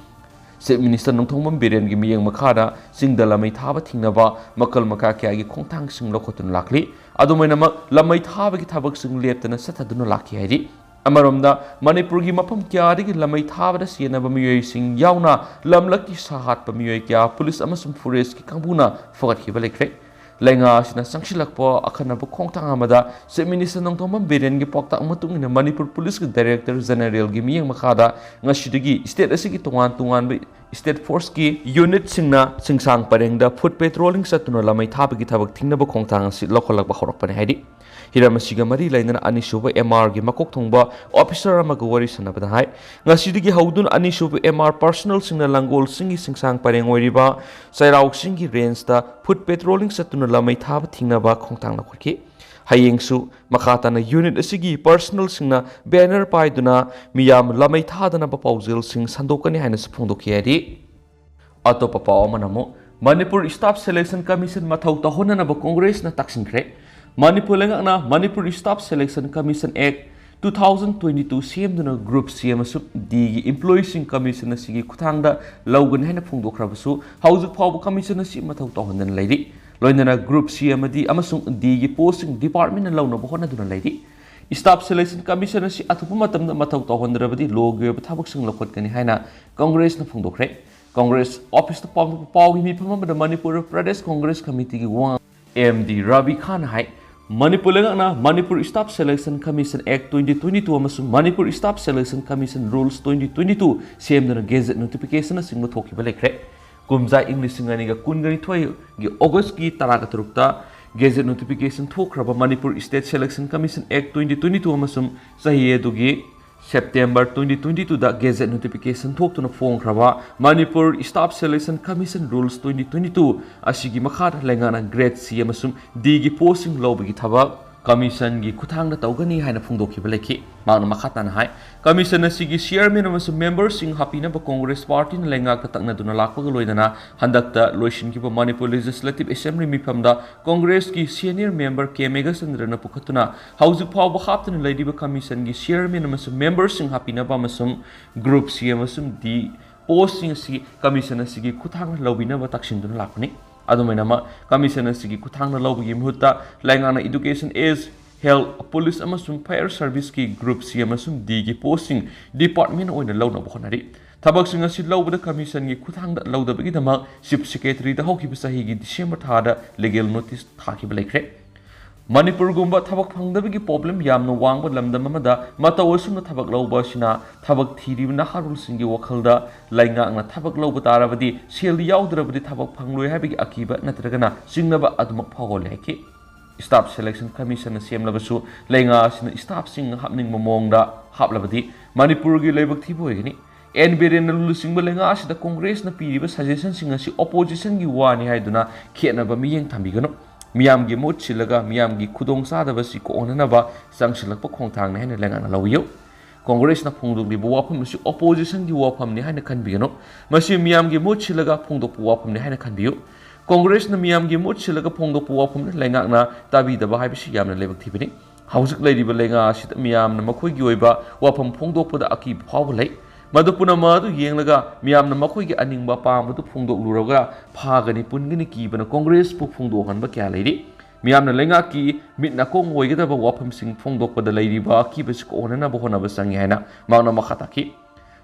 ꯆꯤꯐ ꯃꯤꯅꯤꯁꯇꯔ ꯅꯣꯡꯊꯣꯝꯕꯝ ꯕꯤꯔꯦꯟꯒꯤ ꯃꯤꯠꯌꯦꯡ ꯃꯈꯥꯗ ꯆꯤꯡꯗ ꯂꯃꯩ ꯊꯥꯕ ꯊꯤꯡꯅꯕ ꯃꯈꯜ ꯃꯈꯥ ꯀꯌꯥꯒꯤ ꯈꯣꯡꯊꯥꯡꯁꯤꯡ ꯂꯧꯈꯠꯇꯨꯅ ꯂꯥꯛꯂꯤ꯫ ꯑꯗꯨꯃꯥꯏꯅꯃꯛ ꯂꯃꯩ ꯊꯥꯕꯒꯤ ꯊꯕꯛꯁꯤꯡ ꯂꯦꯞꯇꯅ ꯆꯠꯊꯗꯨꯅ ꯂꯥꯛꯈꯤ ꯍꯥꯏꯔꯤ꯫ ꯑꯃꯔꯣꯝꯗ, ꯃꯅꯤꯄꯨꯔꯒꯤ ꯃꯐꯝ ꯀꯌꯥꯗꯒꯤ ꯂꯃꯩ ꯊꯥꯕꯗ ꯆꯦꯟꯅꯕ ꯃꯤꯑꯣꯏꯁꯤꯡ ꯌꯥꯎꯅ ꯂꯝꯂꯛꯀꯤ ꯁꯥ ꯍꯥꯠꯄ ꯃꯤꯑꯣꯏ ꯀꯌꯥ ꯄꯨꯂꯤꯁ ꯑꯃꯁꯨꯡ ꯐꯣꯔꯦꯁꯀꯤ ꯀꯥꯡꯕꯨꯅ ꯐꯒꯠꯈꯤꯕ ꯂꯩꯈ꯭ꯔꯦ꯫ ꯂꯩꯉꯥꯛ ꯑꯁꯤꯅ ꯆꯪꯁꯤꯜꯂꯛꯄ ꯑꯈꯟꯅꯕ ꯈꯣꯡꯊꯥꯡ ꯑꯃꯗ ꯆꯤꯐ ꯃꯤꯅꯤꯁꯇꯔ ꯅꯣꯡꯊꯣꯝꯕꯝ ꯕꯤꯔꯦꯟꯒꯤ ꯄꯥꯎꯇꯥꯛ ꯃꯇꯨꯡ ꯏꯟꯅ ꯃꯅꯤꯄꯨꯔ ꯄꯨꯂꯤꯁꯀꯤ ꯗꯥꯏꯔꯦꯛꯇꯔ ꯖꯦꯅꯔꯦꯜꯒꯤ ꯃꯤꯠꯌꯦꯡ ꯃꯈꯥꯗ ꯉꯁꯤꯗꯒꯤ ꯁ꯭ꯇꯦꯠ ꯑꯁꯤꯒꯤ ꯇꯣꯉꯥꯟ ꯇꯣꯉꯥꯟꯕ ꯁ꯭ꯇꯦꯠ ꯐꯣꯔꯁꯀꯤ ꯌꯨꯅꯤꯠꯁꯤꯡꯅ ꯆꯤꯡꯁꯥꯡ ꯄꯔꯦꯡꯗ ꯐꯨꯠ ꯄꯦꯇ꯭ꯔꯣꯂꯤꯡ ꯆꯠꯇꯨꯅ ꯂꯃꯩ ꯊꯥꯕꯒꯤ ꯊꯕꯛ ꯊꯤꯡꯅꯕ ꯈꯣꯡꯊꯥꯡ ꯑꯁꯤ ꯂꯧꯈꯠꯂꯛꯄ ꯍꯧꯔꯛꯄꯅꯤ ꯍꯥꯏꯔꯤ꯫ ꯍꯤꯔꯝ ꯑꯁꯤꯒ ꯃꯔꯤ ꯂꯩꯅꯅ ꯑꯅꯤꯁꯨꯕ ꯑꯦꯝ ꯑꯥꯔꯒꯤ ꯃꯀꯣꯛ ꯊꯣꯡꯕ ꯑꯣꯐꯤꯁꯔ ꯑꯃꯒ ꯋꯥꯔꯤ ꯁꯥꯟꯅꯕꯗ ꯍꯥꯏ, ꯉꯁꯤꯗꯒꯤ ꯍꯧꯗꯨꯅ ꯑꯅꯤꯁꯨꯕ ꯑꯦꯝ ꯑꯥꯔ ꯄꯥꯔꯁꯣꯅꯦꯜꯁꯤꯡꯅ ꯂꯪꯒꯣꯜꯁꯤꯡꯒꯤ ꯆꯤꯡꯁꯥꯡ ꯄꯔꯦꯡ ꯑꯣꯏꯔꯤꯕ ꯆꯩꯔꯥꯎꯆꯤꯡꯒꯤ ꯔꯦꯟꯖꯇ ꯐꯨꯠ ꯄꯦꯇ꯭ꯔꯣꯂꯤꯡ ꯆꯠꯇꯨꯅ ꯂꯃꯩ ꯊꯥꯕ ꯊꯤꯡꯅꯕ ꯈꯣꯡꯊꯥꯡ ꯂꯧꯈꯠꯈꯤ꯫ ꯍꯌꯦꯡꯁꯨ ꯃꯈꯥ ꯇꯥꯅ ꯌꯨꯅꯤꯠ ꯑꯁꯤꯒꯤ ꯄꯥꯔꯁꯣꯅꯦꯜꯁꯤꯡꯅ ꯕꯦꯅꯔ ꯄꯥꯏꯗꯨꯅ ꯃꯤꯌꯥꯝ ꯂꯃꯩ ꯊꯥꯗꯅꯕ ꯄꯥꯎꯖꯦꯜꯁꯤꯡ ꯁꯟꯗꯣꯛꯀꯅꯤ ꯍꯥꯏꯅꯁꯨ ꯐꯣꯡꯗꯣꯛꯈꯤ ꯍꯥꯏꯔꯤ꯫ ꯑꯇꯣꯞꯄ ꯄꯥꯎ ꯑꯃꯅ ꯑꯃꯨꯛ ꯃꯅꯤꯄꯨꯔ ꯁ꯭ꯇꯥꯐ ꯁꯦꯂꯦꯛꯁꯟ ꯀꯃꯤꯁꯟ ꯃꯊꯧ ꯇꯧꯍꯟꯅꯅꯕ ꯀꯣꯡꯒ꯭ꯔꯦꯁꯅ ꯇꯛꯁꯤꯟꯈ꯭ꯔꯦ꯫ ꯃꯅꯤꯄꯨꯔ ꯂꯩꯉꯥꯛꯅ ꯃꯅꯤꯄꯨꯔ ꯁ꯭ꯇꯥꯐ ꯁꯦꯂꯦꯛꯁꯟ ꯀꯃꯤꯁꯟ ꯑꯦꯛ ꯇꯨ ꯊꯥꯎꯖꯟ ꯇ꯭ꯋꯦꯟꯇꯤ ꯇꯨ ꯁꯦꯝꯗꯨꯅ ꯒ꯭ꯔꯨꯞ ꯁꯤ ꯑꯃꯁꯨꯡ ꯗꯤꯒꯤ ꯏꯝꯄ꯭ꯂꯣꯌꯤꯁꯤꯡ ꯀꯃꯤꯁꯟ ꯑꯁꯤꯒꯤ ꯈꯨꯠꯊꯥꯡꯗ ꯂꯧꯒꯅꯤ ꯍꯥꯏꯅ ꯐꯣꯡꯗꯣꯛꯈ꯭ꯔꯕꯁꯨ, ꯍꯧꯖꯤꯛ ꯐꯥꯎꯕ ꯀꯃꯤꯁꯟ ꯑꯁꯤ ꯃꯊꯧ ꯇꯧꯍꯟꯗꯅ ꯂꯩꯔꯤ꯫ ꯂꯣꯏꯅꯅ ꯒ꯭ꯔꯨꯞ ꯁꯤ ꯑꯃꯗꯤ ꯑꯃꯁꯨꯡ ꯗꯤꯒꯤ ꯄꯣꯁꯁꯤꯡ ꯗꯤꯄꯥꯔꯠꯃꯦꯟꯅ ꯂꯧꯅꯕ ꯍꯣꯠꯅꯗꯨꯅ ꯂꯩꯔꯤ꯫ ꯁ꯭ꯇꯥꯐ ꯁꯦꯂꯦꯛꯁꯟ ꯀꯃꯤꯁꯟ ꯑꯁꯤ ꯑꯊꯨꯕ ꯃꯇꯝꯗ ꯃꯊꯧ ꯇꯧꯍꯟꯗ꯭ꯔꯕꯗꯤ ꯂꯣꯒꯤ ꯑꯣꯏꯕ ꯊꯕꯛꯁꯤꯡ ꯂꯧꯈꯠꯀꯅꯤ ꯍꯥꯏꯅ ꯀꯣꯡꯒ꯭ꯔꯦꯁꯅ ꯐꯣꯡꯗꯣꯛꯈ꯭ꯔꯦ꯫ ꯀꯣꯡꯒ꯭ꯔꯦꯁ ꯑꯣꯐꯤꯁꯇ ꯄꯥꯡꯊꯣꯛꯄ ꯄꯥꯎꯒꯤ ꯃꯤꯐꯝ ꯑꯃꯗ ꯃꯅꯤꯄꯨꯔ ꯄ꯭ꯔꯗꯦꯁ ꯀꯣꯡꯒ꯭ꯔꯦꯁ ꯀꯃꯤꯇꯤꯒꯤ ꯋꯥ ꯑꯦꯝ ꯗꯤ ꯔꯕꯤ ꯈꯥꯟꯅ ꯍꯥꯏ, ꯃꯅꯤꯄꯨꯔ ꯂꯩꯉꯥꯛꯅ Manipur staff selection commission act twenty twenty two ꯑꯃꯁꯨꯡ Manipur staff selection commission rules twenty twenty two ꯁꯦꯝꯗꯨꯅ ꯒꯦꯖꯦꯠ ꯅꯣꯇꯤꯐꯤꯀꯦꯁꯟꯅꯆꯤꯡꯕ ꯊꯣꯛꯈꯤꯕ ꯂꯩꯈ꯭ꯔꯦ꯫ ꯀꯨꯝꯖꯥ ꯏꯪ ꯂꯤꯁꯤꯡ ꯑꯅꯤꯒ ꯀꯨꯟꯒ ꯅꯤꯊꯣꯏꯒꯤ ꯑꯣꯒꯁꯀꯤ ꯇꯔꯥꯒ ꯇꯔꯨꯛꯇ ꯒꯦꯖꯦꯠ ꯅꯣꯇꯤꯐꯤꯀꯦꯁꯟ ꯊꯣꯛꯈ꯭ꯔꯕ Manipur state selection commission act twenty twenty two ꯑꯃꯁꯨꯡ ꯆꯍꯤ ꯑꯗꯨꯒꯤ ꯁꯦꯞꯇꯦꯝꯕꯔ ꯇ꯭ꯋꯦꯟꯇꯤ ꯇ꯭ꯋꯦꯟꯇꯤ ꯇꯨꯗ ꯒꯦꯖꯦꯠ ꯅꯣꯇꯤꯐꯤꯀꯦꯁꯟ ꯊꯣꯛꯇꯨꯅ ꯐꯣꯡꯈ꯭ꯔꯕ Manipur staff selection commission rules twenty twenty two ꯑꯁꯤꯒꯤ ꯃꯈꯥꯗ ꯂꯩꯉꯥꯛꯅ ꯒ꯭ꯔꯦꯗ ꯁꯤ ꯑꯃꯁꯨꯡ ꯗꯤꯒꯤ ꯄꯣꯁꯁꯤꯡ ꯂꯧꯕꯒꯤ ꯊꯕꯛ ꯀꯃꯤꯁꯟꯒꯤ ꯈꯨꯠꯊꯥꯡꯗ ꯇꯧꯒꯅꯤ ꯍꯥꯏꯅ ꯐꯣꯡꯗꯣꯛꯈꯤꯕ ꯂꯩꯈꯤ꯫ ꯃꯍꯥꯛꯅ ꯃꯈꯥ ꯇꯥꯅ ꯍꯥꯏ, ꯀꯃꯤꯁꯟ ꯑꯁꯤꯒꯤ ꯆꯤꯌꯔꯃꯦꯟ ꯑꯃꯁꯨꯡ ꯃꯦꯝꯕꯔꯁꯤꯡ ꯍꯥꯞꯄꯤꯅꯕ ꯀꯣꯡꯒ꯭ꯔꯦꯁ ꯄꯥꯔꯇꯤꯅ ꯂꯩꯉꯥꯛꯇ ꯇꯛꯅꯗꯨꯅ ꯂꯥꯛꯄꯒ ꯂꯣꯏꯅꯅ ꯍꯟꯗꯛꯇ ꯂꯣꯏꯁꯤꯟꯈꯤꯕ ꯃꯅꯤꯄꯨꯔ ꯂꯦꯖꯤꯁꯂꯦꯇꯤꯚ ꯑꯦꯁꯦꯝꯕ꯭ꯂꯤ ꯃꯤꯐꯝꯗ ꯀꯣꯡꯒ꯭ꯔꯦꯁꯀꯤ ꯁꯦꯅꯤꯌꯔ ꯃꯦꯝꯕꯔ ꯀꯦ ꯃꯦꯘꯆꯟꯗ꯭ꯔꯅ ꯄꯨꯈꯠꯇꯨꯅ ꯍꯧꯖꯤꯛ ꯐꯥꯎꯕ ꯍꯥꯞꯇꯨꯅ ꯂꯩꯔꯤꯕ ꯀꯃꯤꯁꯟꯒꯤ ꯆꯤꯌꯔꯃꯦꯟ ꯑꯃꯁꯨꯡ ꯃꯦꯝꯕꯔꯁꯤꯡ ꯍꯥꯞꯄꯤꯅꯕ ꯑꯃꯁꯨꯡ ꯒ꯭ꯔꯨꯞ ꯁꯤ ꯑꯃꯁꯨꯡ ꯗꯤ ꯄꯣꯁꯁꯤꯡ ꯑꯁꯤ ꯀꯃꯤꯁꯟ ꯑꯁꯤꯒꯤ ꯈꯨꯠꯊꯥꯡꯗ ꯂꯧꯕꯤꯅꯕ ꯇꯛꯁꯤꯟꯗꯨꯅ ꯂꯥꯛꯄꯅꯤ꯫ ꯑꯗꯨꯃꯥꯏꯅꯃꯛ, ꯀꯃꯤꯁꯟ ꯑꯁꯤꯒꯤ ꯈꯨꯠꯊꯥꯡꯗ ꯂꯧꯕꯒꯤ ꯃꯍꯨꯠꯇ ꯂꯩꯉꯥꯛꯅ ꯏꯗꯨꯀꯦꯁꯟ, ꯑꯦꯖ, ꯍꯦꯜꯊ, ꯄꯨꯂꯤꯁ ꯑꯃꯁꯨꯡ ꯐꯥꯌꯔ ꯁꯔꯚꯤꯁꯀꯤ ꯒ꯭ꯔꯨꯞ ꯁꯤ ꯑꯃꯁꯨꯡ ꯗꯤꯒꯤ ꯄꯣꯁꯁꯤꯡ ꯗꯤꯄꯥꯔꯠꯃꯦꯟ ꯑꯣꯏꯅ ꯂꯧꯅꯕ ꯍꯣꯠꯅꯔꯤ꯫ ꯊꯕꯛꯁꯤꯡ ꯑꯁꯤ ꯂꯧꯕꯗ ꯀꯃꯤꯁꯟꯒꯤ ꯈꯨꯠꯊꯥꯡꯗ ꯂꯧꯗꯕꯒꯤꯗꯃꯛ ꯆꯤꯐ ꯁꯦꯀ꯭ꯔꯦꯇꯔꯤꯗ ꯍꯧꯈꯤꯕ ꯆꯍꯤꯒꯤ ꯗꯤꯁꯦꯝꯕꯔ ꯊꯥꯗ ꯂꯤꯒꯦꯜ ꯅꯣꯇꯤꯁ ꯊꯥꯈꯤꯕ ꯂꯩꯈ꯭ꯔꯦ꯫ ꯃꯅꯤꯄꯨꯔꯒꯨꯝꯕ ꯊꯕꯛ ꯐꯪꯗꯕꯒꯤ ꯄ꯭ꯔꯣꯕ꯭ꯂꯦꯝ ꯌꯥꯝꯅ ꯋꯥꯡꯕ ꯂꯝꯗꯝ ꯑꯃꯗ ꯃꯇꯧ ꯑꯁꯨꯝꯅ ꯊꯕꯛ ꯂꯧꯕ ꯑꯁꯤꯅ ꯊꯕꯛ ꯊꯤꯔꯤꯕ ꯅꯍꯥꯔꯣꯜꯁꯤꯡꯒꯤ ꯋꯥꯈꯜꯗ ꯂꯩꯉꯥꯛꯅ ꯊꯕꯛ ꯂꯧꯕ ꯇꯥꯔꯕꯗꯤ ꯁꯦꯜ ꯌꯥꯎꯗ꯭ꯔꯕꯗꯤ ꯊꯕꯛ ꯐꯪꯂꯣꯏ ꯍꯥꯏꯕꯒꯤ ꯑꯀꯤꯕ ꯅꯠꯇ꯭ꯔꯒꯅ ꯆꯤꯡꯅꯕ ꯑꯗꯨꯃꯛ ꯐꯥꯎꯍꯜꯂꯦ ꯍꯥꯏꯈꯤ꯫ ꯁ꯭ꯇꯥꯐ ꯁꯦꯂꯦꯛꯁꯟ ꯀꯃꯤꯁꯟꯅ ꯁꯦꯝꯂꯕꯁꯨ ꯂꯩꯉꯥꯛ ꯑꯁꯤꯅ ꯁ꯭ꯇꯥꯐꯁꯤꯡ ꯍꯥꯞꯅꯤꯡꯕ ꯃꯑꯣꯡꯗ ꯍꯥꯞꯂꯕꯗꯤ ꯃꯅꯤꯄꯨꯔꯒꯤ ꯂꯥꯏꯕꯛ ꯊꯤꯕ ꯑꯣꯏꯒꯅꯤ꯫ ꯑꯦꯟ ꯕꯤꯔꯦꯟꯅ ꯂꯨꯆꯤꯡꯕ ꯂꯩꯉꯥꯛ ꯑꯁꯤꯗ ꯀꯣꯡꯒ꯭ꯔꯦꯁꯅ ꯄꯤꯔꯤꯕ ꯁꯖꯦꯁꯟꯁꯤꯡ ꯑꯁꯤ ꯑꯣꯄꯣꯖꯤꯁꯟꯒꯤ ꯋꯥꯅꯤ ꯍꯥꯏꯗꯨꯅ ꯈꯦꯠꯅꯕ ꯃꯤꯠꯌꯦꯡ ꯊꯝꯕꯤꯒꯅꯨ꯫ ꯃꯤꯌꯥꯝꯒꯤ ꯃꯍꯨꯠ ꯁꯤꯜꯂꯒ ꯃꯤꯌꯥꯝꯒꯤ ꯈꯨꯗꯣꯡꯆꯥꯗꯕꯁꯤ ꯀꯣꯛꯍꯟꯅꯅꯕ ꯆꯪꯁꯤꯜꯂꯛꯄ ꯈꯣꯡꯊꯥꯡꯅꯤ ꯍꯥꯏꯅ ꯂꯩꯉꯥꯛꯅ ꯂꯧꯕꯤꯌꯨ꯫ ꯀꯣꯡꯒ꯭ꯔꯦꯁꯅ ꯐꯣꯡꯗꯣꯛꯂꯤꯕ ꯋꯥꯐꯝ ꯑꯁꯤ ꯑꯣꯄꯣꯖꯤꯁꯟꯒꯤ ꯋꯥꯐꯝꯅꯤ ꯍꯥꯏꯅ ꯈꯟꯕꯤꯒꯅꯨ꯫ ꯃꯁꯤ ꯃꯤꯌꯥꯝꯒꯤ ꯃꯍꯨꯠ ꯁꯤꯜꯂꯒ ꯐꯣꯡꯗꯣꯛꯄ ꯋꯥꯐꯝꯅꯤ ꯍꯥꯏꯅ ꯈꯟꯕꯤꯌꯨ꯫ ꯀꯣꯡꯒ꯭ꯔꯦꯁꯅ ꯃꯤꯌꯥꯝꯒꯤ ꯃꯍꯨꯠ ꯁꯤꯜꯂꯒ ꯐꯣꯡꯗꯣꯛꯄ ꯋꯥꯐꯝꯅꯤ, ꯂꯩꯉꯥꯛꯅ ꯇꯥꯕꯤꯗꯕ ꯍꯥꯏꯕꯁꯤ ꯌꯥꯝꯅ ꯂꯥꯏꯕꯛ ꯊꯤꯕꯅꯤ꯫ ꯍꯧꯖꯤꯛ ꯂꯩꯔꯤꯕ ꯂꯩꯉꯥꯛ ꯑꯁꯤꯗ ꯃꯤꯌꯥꯝꯅ ꯃꯈꯣꯏꯒꯤ ꯑꯣꯏꯕ ꯋꯥꯐꯝ ꯐꯣꯡꯗꯣꯛꯄꯗ ꯑꯀꯤꯕ ꯐꯥꯎꯕ ꯂꯩ꯫ ꯃꯗꯨ ꯄꯨꯝꯅꯃꯛ ꯑꯗꯨ ꯌꯦꯡꯂꯒ ꯃꯤꯌꯥꯝꯅ ꯃꯈꯣꯏꯒꯤ ꯑꯅꯤꯡꯕ ꯑꯄꯥꯝꯕꯗꯨ ꯐꯣꯡꯗꯣꯛꯂꯨꯔꯒ ꯐꯥꯒꯅꯤ ꯄꯨꯟꯒꯅꯤ ꯀꯤꯕꯅ ꯀꯣꯡꯒ꯭ꯔꯦꯁꯄꯨ ꯐꯣꯡꯗꯣꯛꯍꯟꯕ ꯀꯌꯥ ꯂꯩꯔꯤ꯫ ꯃꯤꯌꯥꯝꯅ ꯂꯩꯉꯥꯛꯀꯤ ꯃꯤꯠ ꯅꯥꯀꯣꯡ ꯑꯣꯏꯒꯗꯕ ꯋꯥꯐꯝꯁꯤꯡ ꯐꯣꯡꯗꯣꯛꯄꯗ ꯂꯩꯔꯤꯕ ꯑꯀꯤꯕꯁꯤ ꯀꯣꯛꯍꯟꯅꯕ ꯍꯣꯠꯅꯕ ꯆꯪꯏ ꯍꯥꯏꯅ ꯃꯍꯥꯛꯅ ꯃꯈꯥ ꯇꯥꯈꯤ꯫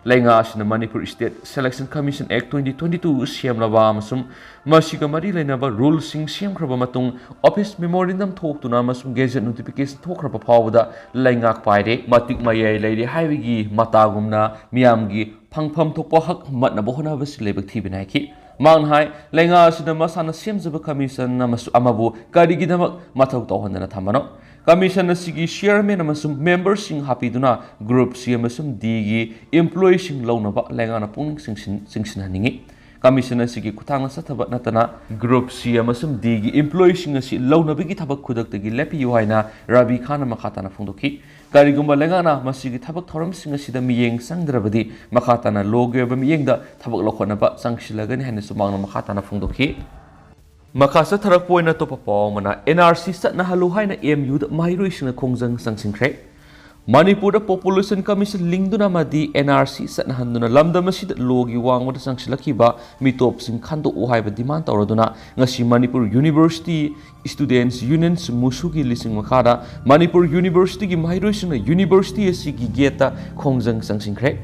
ꯂꯩꯉꯥꯛ ꯑꯁꯤꯅ Manipur state selection commission act twenty twenty two ꯁꯦꯝꯂꯕ ꯑꯃꯁꯨꯡ ꯃꯁꯤꯒ ꯃꯔꯤ ꯂꯩꯅꯕ ꯔꯨꯜꯁꯤꯡ ꯁꯦꯝꯈ꯭ꯔꯕ ꯃꯇꯨꯡ, ꯑꯣꯐꯤꯁ ꯃꯦꯃꯣꯔꯦꯟꯗꯝ ꯊꯣꯛꯇꯨꯅ ꯑꯃꯁꯨꯡ ꯒꯦꯖꯦꯠ ꯅꯣꯇꯤꯐꯤꯀꯦꯁꯟ ꯊꯣꯛꯈ꯭ꯔꯕ ꯐꯥꯎꯕꯗ ꯂꯩꯉꯥꯛ ꯄꯥꯏꯔꯦ꯫ ꯃꯇꯤꯛ ꯃꯌꯥꯏ ꯂꯩꯔꯦ ꯍꯥꯏꯕꯒꯤ ꯃꯇꯥꯒꯨꯝꯅ ꯃꯤꯌꯥꯝꯒꯤ ꯐꯪꯐꯝ ꯊꯣꯛꯄ ꯍꯛ ꯃꯠꯅꯕ ꯍꯣꯠꯅꯕꯁꯤ ꯂꯥꯏꯕꯛ ꯊꯤꯕꯅꯤ ꯍꯥꯏꯈꯤ꯫ ꯃꯍꯥꯛꯅ ꯍꯥꯏ, ꯂꯩꯉꯥꯛ ꯑꯁꯤꯅ ꯃꯁꯥꯅ ꯁꯦꯝꯖꯕ ꯀꯃꯤꯁꯟ ꯑꯃꯁꯨ-, ꯑꯃꯕꯨ ꯀꯔꯤꯒꯤꯗꯃꯛ ꯃꯊꯧ ꯇꯧꯍꯟꯗꯅ ꯊꯝꯕꯅꯣ? ꯀꯃꯤꯁꯟ ꯑꯁꯤꯒꯤ ꯆꯤꯌꯔꯃꯦꯟ ꯑꯃꯁꯨꯡ ꯃꯦꯝꯕꯔꯁꯤꯡ ꯍꯥꯞꯄꯤꯗꯨꯅ ꯒ꯭ꯔꯨꯞ ꯁꯤ ꯑꯃꯁꯨꯡ ꯗꯤꯒꯤ ꯏꯝꯄ꯭ꯂꯣꯌꯤꯁꯤꯡ ꯂꯧꯅꯕ ꯂꯩꯉꯥꯛꯅ ꯄꯨꯛꯅꯤꯡ ꯆꯤꯡꯁꯤꯟ-, ꯆꯤꯡꯁꯤꯟꯍꯟꯅꯤꯡꯏ꯫ ꯀꯃꯤꯁꯟ ꯑꯁꯤꯒꯤ ꯈꯨꯠꯊꯥꯡꯗ ꯆꯠꯊꯕ ꯅꯠꯇꯅ ꯒ꯭ꯔꯨꯞ ꯁꯤ ꯑꯃꯁꯨꯡ ꯗꯤꯒꯤ ꯏꯝꯄ꯭ꯂꯣꯌꯤꯁꯤꯡ ꯑꯁꯤ ꯂꯧꯅꯕꯒꯤ ꯊꯕꯛ ꯈꯨꯗꯛꯇꯒꯤ ꯂꯦꯞꯄꯤꯌꯨ ꯍꯥꯏꯅ ꯔꯕꯤ ꯈꯥꯟꯅ ꯃꯈꯥ ꯇꯥꯅ ꯐꯣꯡꯗꯣꯛꯈꯤ꯫ ꯀꯔꯤꯒꯨꯝꯕ ꯂꯩꯉꯥꯛꯅ ꯃꯁꯤꯒꯤ ꯊꯕꯛ ꯊꯧꯔꯝꯁꯤꯡ ꯑꯁꯤꯗ ꯃꯤꯠꯌꯦꯡ ꯆꯪꯗ꯭ꯔꯕꯗꯤ ꯃꯈꯥ ꯇꯥꯅ ꯂꯣꯒꯤ ꯑꯣꯏꯕ ꯃꯤꯠꯌꯦꯡꯗ ꯊꯕꯛ ꯂꯧꯈꯠꯅꯕ ꯆꯪꯁꯤꯜꯂꯒꯅꯤ ꯍꯥꯏꯅꯁꯨ ꯃꯍꯥꯛꯅ ꯃꯈꯥ ꯇꯥꯅ ꯐꯣꯡꯗꯣꯛꯈꯤ꯫ ꯃꯈꯥ ꯆꯠꯊꯔꯛꯄ ꯑꯣꯏꯅ ꯑꯇꯣꯞꯄ ꯄꯥꯎ ꯑꯃꯅ, ꯑꯦꯟ ꯑꯥꯔ ꯁꯤ ꯆꯠꯅꯍꯜꯂꯨ ꯍꯥꯏꯅ ꯑꯦꯝ ꯌꯨꯗ ꯃꯍꯩꯔꯣꯏꯁꯤꯡꯅ ꯈꯣꯡꯖꯪ ꯆꯪꯁꯤꯟꯈ꯭ꯔꯦ꯫ ꯃꯅꯤꯄꯨꯔꯗ Population Commission ꯂꯤꯡꯗꯨꯅ ꯑꯃꯗꯤ ꯑꯦꯟ ꯑꯥꯔ ꯁꯤ ꯆꯠꯅꯍꯟꯗꯨꯅ ꯂꯝꯗꯝ ꯑꯁꯤꯗ ꯂꯣꯒꯤ ꯋꯥꯡꯃꯗ ꯆꯪꯁꯤꯜꯂꯛꯈꯤꯕ ꯃꯤꯇꯣꯞꯁꯤꯡ ꯈꯟꯗꯣꯛꯎ ꯍꯥꯏꯕ ꯗꯤꯃꯥꯟ ꯇꯧꯔꯗꯨꯅ ꯉꯁꯤ ꯃꯅꯤꯄꯨꯔ ꯌꯨꯅꯤꯚꯔꯁꯤꯇꯤ Students Union, ꯃꯨꯁꯨꯒꯤ ꯂꯤꯁꯤꯡ ꯃꯈꯥꯗ ꯃꯅꯤꯄꯨꯔ ꯌꯨꯅꯤꯚꯔꯁꯤꯇꯤꯒꯤ ꯃꯍꯩꯔꯣꯏꯁꯤꯡꯅ ꯌꯨꯅꯤꯚꯔꯁꯤꯇꯤ ꯑꯁꯤꯒꯤ ꯒꯦꯠꯇ ꯈꯣꯡꯖꯪ ꯆꯪꯁꯤꯟꯈ꯭ꯔꯦ꯫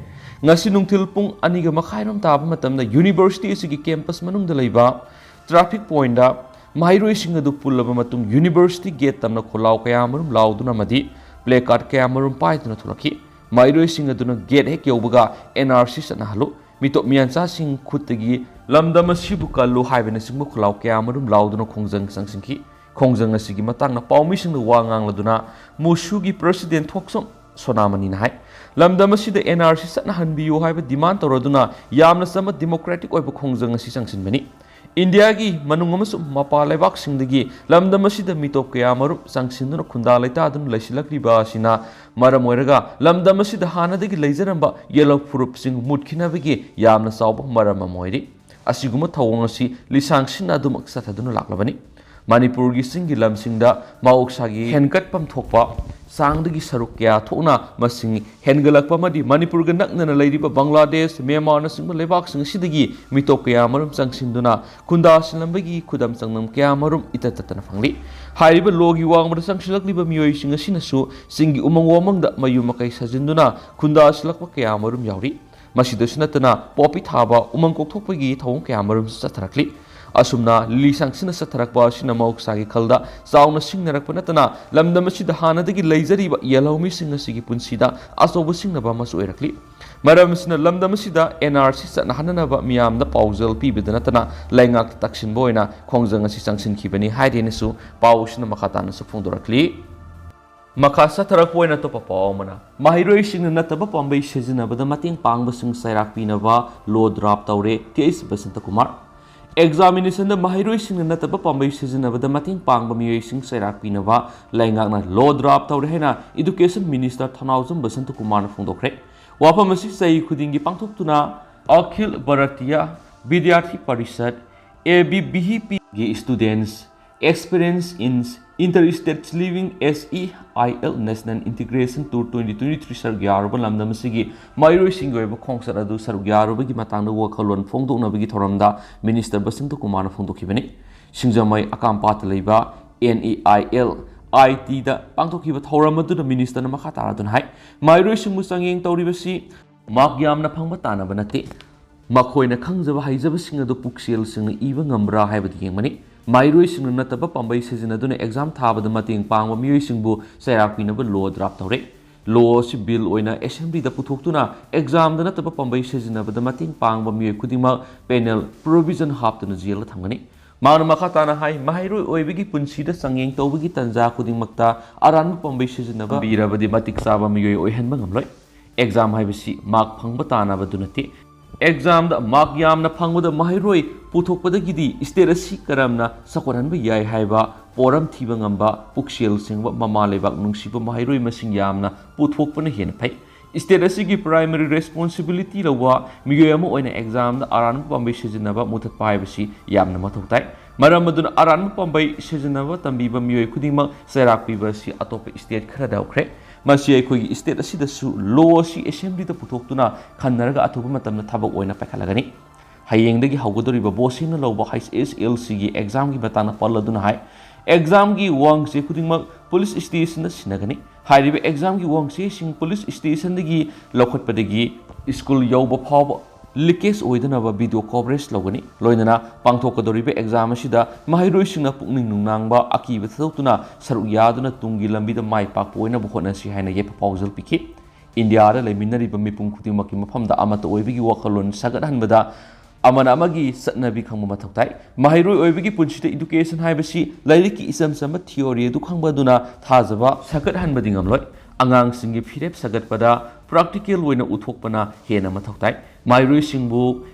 ꯉꯁꯤ ꯅꯨꯡꯊꯤꯜ ꯄꯨꯡ ꯑꯅꯤꯒ ꯃꯈꯥꯏꯔꯣꯝ ꯇꯥꯕ ꯃꯇꯝꯗ ꯌꯨꯅꯤꯚꯔꯁꯤꯇꯤ ꯑꯁꯤꯒꯤ ꯀꯦꯝꯄꯁ ꯃꯅꯨꯡꯗ ꯂꯩꯕ ꯇ꯭ꯔꯥꯐꯤꯛ ꯄꯣꯏꯟꯗ ꯃꯍꯩꯔꯣꯏꯁꯤꯡ ꯑꯗꯨ ꯄꯨꯜꯂꯕ ꯃꯇꯨꯡ ꯌꯨꯅꯤꯚꯔꯁꯤꯇꯤ ꯒꯦꯠ ꯇꯝꯅ ꯈꯣꯜꯂꯥꯎ ꯀꯌꯥ ꯃꯔꯨꯝ ꯂꯥꯎꯗꯨꯅ ꯑꯃꯗꯤ ꯄ꯭ꯂꯦ ꯀꯥꯔꯗ ꯀꯌꯥ ꯃꯔꯨꯝ ꯄꯥꯏꯗꯨꯅ ꯊꯣꯛꯂꯛꯈꯤ꯫ ꯃꯍꯩꯔꯣꯏꯁꯤꯡ ꯑꯗꯨꯅ ꯒꯦꯠ ꯍꯦꯛ ꯌꯧꯕꯒ "ꯑꯦꯟ ꯑꯥꯔ ꯁꯤ ꯆꯠꯅꯍꯜꯂꯨ, ꯃꯤꯇꯣꯞ ꯃꯤꯌꯥꯟꯆꯥꯁꯤꯡ ꯈꯨꯠꯇꯒꯤ ꯂꯝꯗꯝ ꯑꯁꯤꯕꯨ ꯀꯜꯂꯨ" ꯍꯥꯏꯕꯅꯆꯤꯡꯕ ꯈꯣꯜꯂꯥꯎ ꯀꯌꯥ ꯃꯔꯨꯝ ꯂꯥꯎꯗꯨꯅ ꯈꯣꯡꯖꯪ ꯆꯪꯁꯤꯟꯈꯤ꯫ ꯈꯣꯡꯖꯪ ꯑꯁꯤꯒꯤ ꯃꯇꯥꯡꯗ ꯄꯥꯎꯃꯤꯁꯤꯡꯅ ꯋꯥ ꯉꯥꯡꯂꯗꯨꯅ ꯃꯨꯁꯨꯒꯤ ꯄ꯭ꯔꯁꯤꯗꯦꯟ ꯊꯣꯛꯆꯣꯝ ꯁꯣꯅꯥꯃꯅꯤꯅ ꯍꯥꯏ, ꯂꯝꯗꯝ ꯑꯁꯤꯗ ꯑꯦꯟ ꯑꯥꯔ ꯁꯤ ꯆꯠꯅꯍꯟꯕꯤꯌꯨ ꯍꯥꯏꯕ ꯗꯤꯃꯥꯟ ꯇꯧꯔꯗꯨꯅ ꯌꯥꯝꯅ ꯆꯝꯕ ꯗꯤꯃꯣꯀ꯭ꯔꯦꯇꯤꯛ ꯑꯣꯏꯕ ꯈꯣꯡꯖꯪ ꯑꯁꯤ ꯆꯪꯁꯤꯟꯕꯅꯤ꯫ ꯏꯟꯗꯤꯌꯥꯒꯤ ꯃꯅꯨꯡ ꯑꯃꯁꯨꯡ ꯃꯄꯥꯟ ꯂꯩꯕꯥꯛꯁꯤꯡꯗꯒꯤ ꯂꯝꯗꯝ ꯑꯁꯤꯗ ꯃꯤꯇꯣꯞ ꯀꯌꯥ ꯃꯔꯨꯝ ꯆꯪꯁꯤꯟꯗꯨꯅ ꯈꯨꯟꯗꯥ ꯂꯩꯇꯥꯗꯨꯅ ꯂꯩꯁꯤꯜꯂꯛꯂꯤꯕ ꯑꯁꯤꯅ ꯃꯔꯝ ꯑꯣꯏꯔꯒ ꯂꯝꯗꯝ ꯑꯁꯤꯗ ꯍꯥꯟꯅꯗꯒꯤ ꯂꯩꯖꯔꯝꯕ ꯌꯦꯜꯍꯧ ꯐꯨꯔꯨꯞꯁꯤꯡ ꯃꯨꯠꯈꯤꯅꯕꯒꯤ ꯌꯥꯝꯅ ꯆꯥꯎꯕ ꯃꯔꯝ ꯑꯃ ꯑꯣꯏꯔꯤ꯫ ꯑꯁꯤꯒꯨꯝꯕ ꯊꯧꯑꯣꯡ ꯑꯁꯤ ꯂꯤꯁꯥꯡ ꯁꯤꯟꯅ ꯑꯗꯨꯃꯛ ꯆꯠꯊꯗꯨꯅ ꯂꯥꯛꯂꯕꯅꯤ꯫ ꯃꯅꯤꯄꯨꯔꯒꯤ ꯆꯤꯡꯒꯤ ꯂꯝꯁꯤꯡꯗ ꯃꯍꯧꯁꯥꯒꯤ ꯍꯦꯟꯒꯠꯐꯝ ꯊꯣꯛꯄ ꯆꯥꯡꯗꯒꯤ ꯁꯔꯨꯛ ꯀꯌꯥ ꯊꯣꯛꯅ ꯃꯁꯤꯡ ꯍꯦꯟꯒꯠꯂꯛꯄ ꯑꯃꯗꯤ ꯃꯅꯤꯄꯨꯔꯒ ꯅꯛꯅꯅ ꯂꯩꯔꯤꯕ ꯕꯪꯒ꯭ꯂꯥꯗꯦꯁ, ꯃ꯭ꯌꯥꯟꯃꯥꯔꯅꯆꯤꯡꯕ ꯂꯩꯕꯥꯛꯁꯤꯡ ꯑꯁꯤꯗꯒꯤ ꯃꯤꯇꯣꯞ ꯀꯌꯥ ꯃꯔꯨꯝ ꯆꯪꯁꯤꯟꯗꯨꯅ ꯈꯨꯟꯗꯥꯁꯤꯜꯂꯝꯕꯒꯤ ꯈꯨꯗꯝ ꯆꯥꯡꯗꯝ ꯀꯌꯥ ꯃꯔꯨꯝ ꯏꯇꯠ ꯇꯠꯇꯅ ꯐꯪꯂꯤ꯫ ꯍꯥꯏꯔꯤꯕ ꯂꯣꯒꯤ ꯋꯥꯡꯃꯗ ꯆꯪꯁꯤꯜꯂꯛꯂꯤꯕ ꯃꯤꯑꯣꯏꯁꯤꯡ ꯑꯁꯤꯅꯁꯨ ꯆꯤꯡꯒꯤ ꯎꯃꯪ ꯋꯥꯃꯪꯗ ꯃꯌꯨꯝ ꯃꯀꯩ ꯁꯥꯖꯤꯟꯗꯨꯅ ꯈꯨꯟꯗꯥꯁꯤꯜꯂꯛꯄ ꯀꯌꯥ ꯃꯔꯨꯝ ꯌꯥꯎꯔꯤ꯫ ꯃꯁꯤꯗꯁꯨ ꯅꯠꯇꯅ ꯄꯣꯄꯤ ꯊꯥꯕ, ꯎꯃꯪ ꯀꯣꯛꯊꯣꯛꯄꯒꯤ ꯊꯧꯑꯣꯡ ꯀꯌꯥ ꯃꯔꯨꯝꯁꯨ ꯆꯠꯊꯔꯛꯂꯤ꯫ ꯑꯁꯨꯝꯅ ꯂꯤꯂꯤ ꯁꯪꯁꯤꯟꯅ ꯆꯠꯊꯔꯛꯄ ꯑꯁꯤꯅ ꯃꯍꯧꯁꯥꯒꯤ ꯈꯜꯗ ꯆꯥꯎꯅ ꯁꯤꯡꯅꯔꯛꯄ ꯅꯠꯇꯅ, ꯂꯝꯗꯝ ꯑꯁꯤꯗ ꯍꯥꯟꯅꯗꯒꯤ ꯂꯩꯖꯔꯤꯕ ꯌꯦꯜꯍꯧꯃꯤꯁꯤꯡ ꯑꯁꯤꯒꯤ ꯄꯨꯟꯁꯤꯗ ꯑꯆꯧꯕ ꯁꯤꯡꯅꯕ ꯑꯃꯁꯨ ꯑꯣꯏꯔꯛꯂꯤ꯫ ꯃꯔꯝ ꯑꯁꯤꯅ ꯂꯝꯗꯝ ꯑꯁꯤꯗ N R C ꯆꯠꯅꯍꯟꯅꯅꯕ ꯃꯤꯌꯥꯝꯗ ꯄꯥꯎꯖꯦꯜ ꯄꯤꯕꯗ ꯅꯠꯇꯅ ꯂꯩꯉꯥꯛꯇ ꯇꯛꯁꯤꯟꯕ ꯑꯣꯏꯅ ꯈꯣꯡꯖꯪ ꯑꯁꯤ ꯆꯪꯁꯤꯟꯈꯤꯕꯅꯤ ꯍꯥꯏꯔꯦꯅꯁꯨ ꯄꯥꯎ ꯑꯁꯤꯅ ꯃꯈꯥ ꯇꯥꯅꯁꯨ ꯐꯣꯡꯗꯣꯔꯛꯂꯤ꯫ ꯃꯈꯥ ꯆꯠꯊꯔꯛꯄ ꯑꯣꯏꯅ ꯑꯇꯣꯞꯄ ꯄꯥꯎ ꯑꯃꯅ, ꯃꯍꯩꯔꯣꯏꯁꯤꯡꯅ ꯅꯠꯇꯕ ꯄꯥꯝꯕꯩ ꯁꯤꯖꯤꯟꯅꯕꯗ ꯃꯇꯦꯡ ꯄꯥꯡꯕꯁꯤꯡ ꯆꯩꯔꯥꯛ ꯄꯤꯅꯕ ꯂꯣ ꯗ꯭ꯔꯥꯐ ꯇꯧꯔꯦ, ꯇꯤ ꯑꯩꯆ ꯕꯁꯟꯇ ꯀꯨꯃꯥꯔ꯫ ꯑꯦꯛꯖꯥꯃꯤꯅꯦꯁꯟꯗ ꯃꯍꯩꯔꯣꯏꯁꯤꯡꯅ ꯅꯠꯇꯕ ꯄꯥꯝꯕꯩ ꯁꯤꯖꯤꯟꯅꯕꯗ ꯃꯇꯦꯡ ꯄꯥꯡꯕ ꯃꯤꯑꯣꯏꯁꯤꯡ ꯆꯩꯔꯥꯛ ꯄꯤꯅꯕ ꯂꯩꯉꯥꯛꯅ ꯂꯣ ꯗ꯭ꯔꯥꯐ ꯇꯧꯔꯦ ꯍꯥꯏꯅ ꯏꯗꯨꯀꯦꯁꯟ ꯃꯤꯅꯤꯁꯇꯔ ꯊꯧꯅꯥꯎꯖꯝ ꯕꯁꯟꯇ ꯀꯨꯃꯥꯔꯅ ꯐꯣꯡꯗꯣꯛꯈ꯭ꯔꯦ꯫ ꯋꯥꯐꯝ ꯑꯁꯤ ꯆꯍꯤ ꯈꯨꯗꯤꯡꯒꯤ ꯄꯥꯡꯊꯣꯛꯇꯨꯅ ꯑꯈꯤꯜ Bharatiya ꯕꯤꯗ꯭ꯌꯥꯔꯊꯤ parishad, A B V P, ꯒꯤ Students Experience in Inter-State Living, S E I L, National Integration Tour twenty twenty-three ꯁꯔꯨꯛ ꯌꯥꯔꯨꯕ ꯂꯝꯗꯝ ꯑꯁꯤꯒꯤ ꯃꯍꯩꯔꯣꯏꯁꯤꯡꯒꯤ ꯑꯣꯏꯕ ꯈꯣꯡꯆꯠ ꯑꯗꯨ ꯁꯔꯨꯛ ꯌꯥꯔꯨꯕꯒꯤ ꯃꯇꯥꯡꯗ ꯋꯥꯈꯜꯂꯣꯟ ꯐꯣꯡꯗꯣꯛꯅꯕꯒꯤ ꯊꯧꯔꯝꯗ ꯃꯤꯅꯤꯁꯇꯔ ꯕꯁꯟꯇ ꯀꯨꯃꯥꯔꯅ ꯐꯣꯡꯗꯣꯛꯈꯤꯕꯅꯤ꯫ ꯁꯤꯡꯖꯃꯩ ꯑꯀꯥꯝꯄꯥꯠꯇ ꯂꯩꯕ N E I L I T ꯗ ꯄꯥꯡꯊꯣꯛꯈꯤꯕ ꯊꯧꯔꯝ ꯑꯗꯨꯗ ꯃꯤꯅꯤꯁꯇꯔꯅ ꯃꯈꯥ ꯇꯥꯔꯗꯨꯅ ꯍꯥꯏ, ꯃꯍꯩꯔꯣꯏꯁꯤꯡꯕꯨ ꯆꯥꯡꯌꯦꯡ ꯇꯧꯔꯤꯕꯁꯤ ꯃꯥꯔꯛ ꯌꯥꯝꯅ ꯐꯪꯕ ꯇꯥꯟꯅꯕ ꯅꯠꯇꯦ꯫ ꯃꯈꯣꯏꯅ ꯈꯪꯖꯕ ꯍꯩꯖꯕꯁꯤꯡ ꯑꯗꯨ ꯄꯨꯛꯆꯦꯜꯁꯤꯡꯅ ꯏꯕ ꯉꯝꯕ꯭ꯔꯥ ꯍꯥꯏꯕꯗꯨ ꯌꯦꯡꯕꯅꯤ꯫ ꯃꯍꯩꯔꯣꯏꯁꯤꯡꯅ ꯅꯠꯇꯕ ꯄꯥꯝꯕꯩ ꯁꯤꯖꯤꯟꯅꯗꯨꯅ ꯑꯦꯛꯖꯥꯝ ꯊꯥꯕꯗ ꯃꯇꯦꯡ ꯄꯥꯡꯕ ꯃꯤꯑꯣꯏꯁꯤꯡꯕꯨ ꯆꯩꯔꯥꯛ ꯄꯤꯅꯕ ꯂꯣ ꯗ꯭ꯔꯥꯐ ꯇꯧꯔꯦ꯫ ꯂꯣ ꯑꯁꯤ ꯕꯤꯜ ꯑꯣꯏꯅ ꯑꯦꯁꯦꯝꯕ꯭ꯂꯤꯗ ꯄꯨꯊꯣꯛꯇꯨꯅ ꯑꯦꯛꯖꯥꯝꯗ ꯅꯠꯇꯕ ꯄꯥꯝꯕꯩ ꯁꯤꯖꯤꯟꯅꯕꯗ ꯃꯇꯦꯡ ꯄꯥꯡꯕ ꯃꯤꯑꯣꯏ ꯈꯨꯗꯤꯡꯃꯛ ꯄꯦꯅꯦꯜ ꯄ꯭ꯔꯣꯚꯤꯖꯟ ꯍꯥꯞꯇꯨꯅ ꯖꯦꯜꯗ ꯊꯝꯒꯅꯤ꯫ ꯃꯍꯥꯛꯅ ꯃꯈꯥ ꯇꯥꯅ ꯍꯥꯏ, ꯃꯍꯩꯔꯣꯏ ꯑꯣꯏꯕꯒꯤ ꯄꯨꯟꯁꯤꯗ ꯆꯥꯡꯌꯦꯡ ꯇꯧꯕꯒꯤ ꯇꯥꯟꯖꯥ ꯈꯨꯗꯤꯡꯃꯛꯇ ꯑꯔꯥꯟꯕ ꯄꯥꯝꯕꯩ ꯁꯤꯖꯤꯟꯅꯕ ꯇꯝꯕꯤꯔꯕꯗꯤ ꯃꯇꯤꯛ ꯆꯥꯕ ꯃꯤꯑꯣꯏ ꯑꯣꯏꯍꯟꯕ ꯉꯝꯂꯣꯏ꯫ ꯑꯦꯛꯖꯥꯝ ꯍꯥꯏꯕꯁꯤ ꯃꯥꯔꯛ ꯐꯪꯕ ꯇꯥꯟꯅꯕꯗꯨ ꯅꯠꯇꯦ꯫ ꯑꯦꯛꯖꯥꯝꯗ ꯃꯥꯔꯛ ꯌꯥꯝꯅ ꯐꯪꯕꯗ ꯃꯍꯩꯔꯣꯏ ꯄꯨꯊꯣꯛꯄꯗꯒꯤꯗꯤ ꯁ꯭ꯇꯦꯠ ꯑꯁꯤ ꯀꯔꯝꯅ ꯆꯥꯎꯈꯠꯍꯟꯕ ꯌꯥꯏ ꯍꯥꯏꯕ ꯄꯣꯔꯝ ꯊꯤꯕ ꯉꯝꯕ, ꯄꯨꯛꯆꯦꯜ ꯁꯦꯡꯕ, ꯃꯃꯥ ꯂꯩꯕꯥꯛ ꯅꯨꯡꯁꯤꯕ ꯃꯍꯩꯔꯣꯏ ꯃꯁꯤꯡ ꯌꯥꯝꯅ ꯄꯨꯊꯣꯛꯄꯅ ꯍꯦꯟꯅ ꯐꯩ꯫ ꯁ꯭ꯇꯦꯠ ꯑꯁꯤꯒꯤ ꯄ꯭ꯔꯥꯏꯃꯔꯤ ꯔꯦꯁꯄꯣꯟꯁꯤꯕꯤꯂꯤꯇꯤ ꯂꯧꯕ ꯃꯤꯑꯣꯏ ꯑꯃ ꯑꯣꯏꯅ ꯑꯦꯛꯖꯥꯝꯗ ꯑꯔꯥꯟꯕ ꯄꯥꯝꯕꯩ ꯁꯤꯖꯤꯟꯅꯕ ꯃꯨꯊꯠꯄ ꯍꯥꯏꯕꯁꯤ ꯌꯥꯝꯅ ꯃꯊꯧ ꯇꯥꯏ꯫ ꯃꯔꯝ ꯑꯗꯨꯅ ꯑꯔꯥꯟꯕ ꯄꯥꯝꯕꯩ ꯁꯤꯖꯤꯟꯅꯕ ꯇꯝꯕꯤꯕ ꯃꯤꯑꯣꯏ ꯈꯨꯗꯤꯡꯃꯛ ꯆꯩꯔꯥꯛ ꯄꯤꯕ ꯑꯁꯤ ꯑꯇꯣꯞꯄ ꯁ꯭ꯇꯦꯠ ꯈꯔꯗ ꯍꯧꯈ꯭ꯔꯦ꯫ ꯃꯁꯤ ꯑꯩꯈꯣꯏꯒꯤ ꯁ꯭ꯇꯦꯠ ꯑꯁꯤꯗꯁꯨ ꯂꯣ ꯑꯁꯤ ꯑꯦꯁꯦꯝꯕ꯭ꯂꯤꯗ ꯄꯨꯊꯣꯛꯇꯨꯅ ꯈꯟꯅꯔꯒ ꯑꯊꯨꯕ ꯃꯇꯝꯗ ꯊꯕꯛ ꯑꯣꯏꯅ ꯄꯥꯏꯈꯠꯂꯒꯅꯤ꯫ ꯍꯌꯦꯡꯗꯒꯤ ꯍꯧꯒꯗꯧꯔꯤꯕ ꯕꯣꯁ ꯁꯤꯡꯅ ꯂꯧꯕ H S L C ꯒꯤ ꯑꯦꯛꯖꯥꯝꯒꯤ ꯃꯇꯥꯡꯗ ꯄꯜꯂꯗꯨꯅ ꯍꯥꯏ, ꯑꯦꯛꯖꯥꯝꯒꯤ ꯋꯥꯍꯪꯁꯦ ꯈꯨꯗꯤꯡꯃꯛ ꯄꯨꯂꯤꯁ ꯁ꯭ꯇꯦꯁꯟꯗ ꯁꯤꯟꯅꯒꯅꯤ꯫ ꯍꯥꯏꯔꯤꯕ ꯑꯦꯛꯖꯥꯝꯒꯤ ꯋꯥꯍꯪꯁꯤꯁꯤꯡ ꯄꯨꯂꯤꯁ ꯁ꯭ꯇꯦꯁꯟꯗꯒꯤ ꯂꯧꯈꯠꯄꯗꯒꯤ ꯁ꯭ꯀꯨꯜ ꯌꯧꯕ ꯐꯥꯎꯕ ꯂꯤꯀꯦꯖ ꯑꯣꯏꯗꯅꯕ ꯚꯤꯗꯤꯑꯣ ꯀꯣꯚꯔꯦꯖ ꯂꯧꯒꯅꯤ꯫ ꯂꯣꯏꯅꯅ ꯄꯥꯡꯊꯣꯛꯀꯗꯧꯔꯤꯕ ꯑꯦꯛꯖꯥꯝ ꯑꯁꯤꯗ ꯃꯍꯩꯔꯣꯏꯁꯤꯡꯅ ꯄꯨꯛꯅꯤꯡ ꯅꯨꯡꯅꯥꯡꯕ, ꯑꯀꯤꯕ ꯊꯥꯗꯣꯛꯇꯨꯅ ꯁꯔꯨꯛ ꯌꯥꯗꯨꯅ ꯇꯨꯡꯒꯤ ꯂꯝꯕꯤꯗ ꯃꯥꯏ ꯄꯥꯛꯄ ꯑꯣꯏꯅꯕ ꯍꯣꯠꯅꯁꯤ ꯍꯥꯏꯅ ꯌꯥꯏꯐ ꯄꯥꯎꯖꯦꯜ ꯄꯤꯈꯤ꯫ ꯏꯟꯗꯤꯌꯥꯗ ꯂꯩꯃꯤꯟꯅꯔꯤꯕ ꯃꯤꯄꯨꯝ ꯈꯨꯗꯤꯡꯃꯛꯀꯤ ꯃꯐꯝꯗ ꯑꯃꯠꯇ ꯑꯣꯏꯕꯒꯤ ꯋꯥꯈꯜꯂꯣꯟ ꯁꯥꯒꯠꯍꯟꯕꯗ ꯑꯃꯅ ꯑꯃꯒꯤ ꯆꯠꯅꯕꯤ ꯈꯪꯕ ꯃꯊꯧ ꯇꯥꯏ꯫ ꯃꯍꯩꯔꯣꯏ ꯑꯣꯏꯕꯒꯤ ꯄꯨꯟꯁꯤꯗ ꯏꯗꯨꯀꯦꯁꯟ ꯍꯥꯏꯕꯁꯤ ꯂꯥꯏꯔꯤꯛꯀꯤ ꯏꯆꯝ ꯆꯝꯕ ꯊꯤꯑꯣꯔꯤ ꯑꯗꯨ ꯈꯪꯕ ꯑꯗꯨꯅ ꯊꯥꯖꯕ ꯁꯥꯒꯠꯍꯟꯕꯗꯤ ꯉꯝꯂꯣꯏ꯫ ꯑꯉꯥꯡꯁꯤꯡꯒꯤ ꯐꯤꯔꯦꯞ ꯁꯥꯒꯠꯄꯗ ꯄ꯭ꯔꯥꯛꯇꯤꯀꯦꯜ ꯑꯣꯏꯅ ꯎꯠꯊꯣꯛꯄꯅ ꯍꯦꯟꯅ ꯃꯊꯧ ꯇꯥꯏ꯫ ꯃꯍꯩꯔꯣꯏꯁꯤꯡꯕꯨ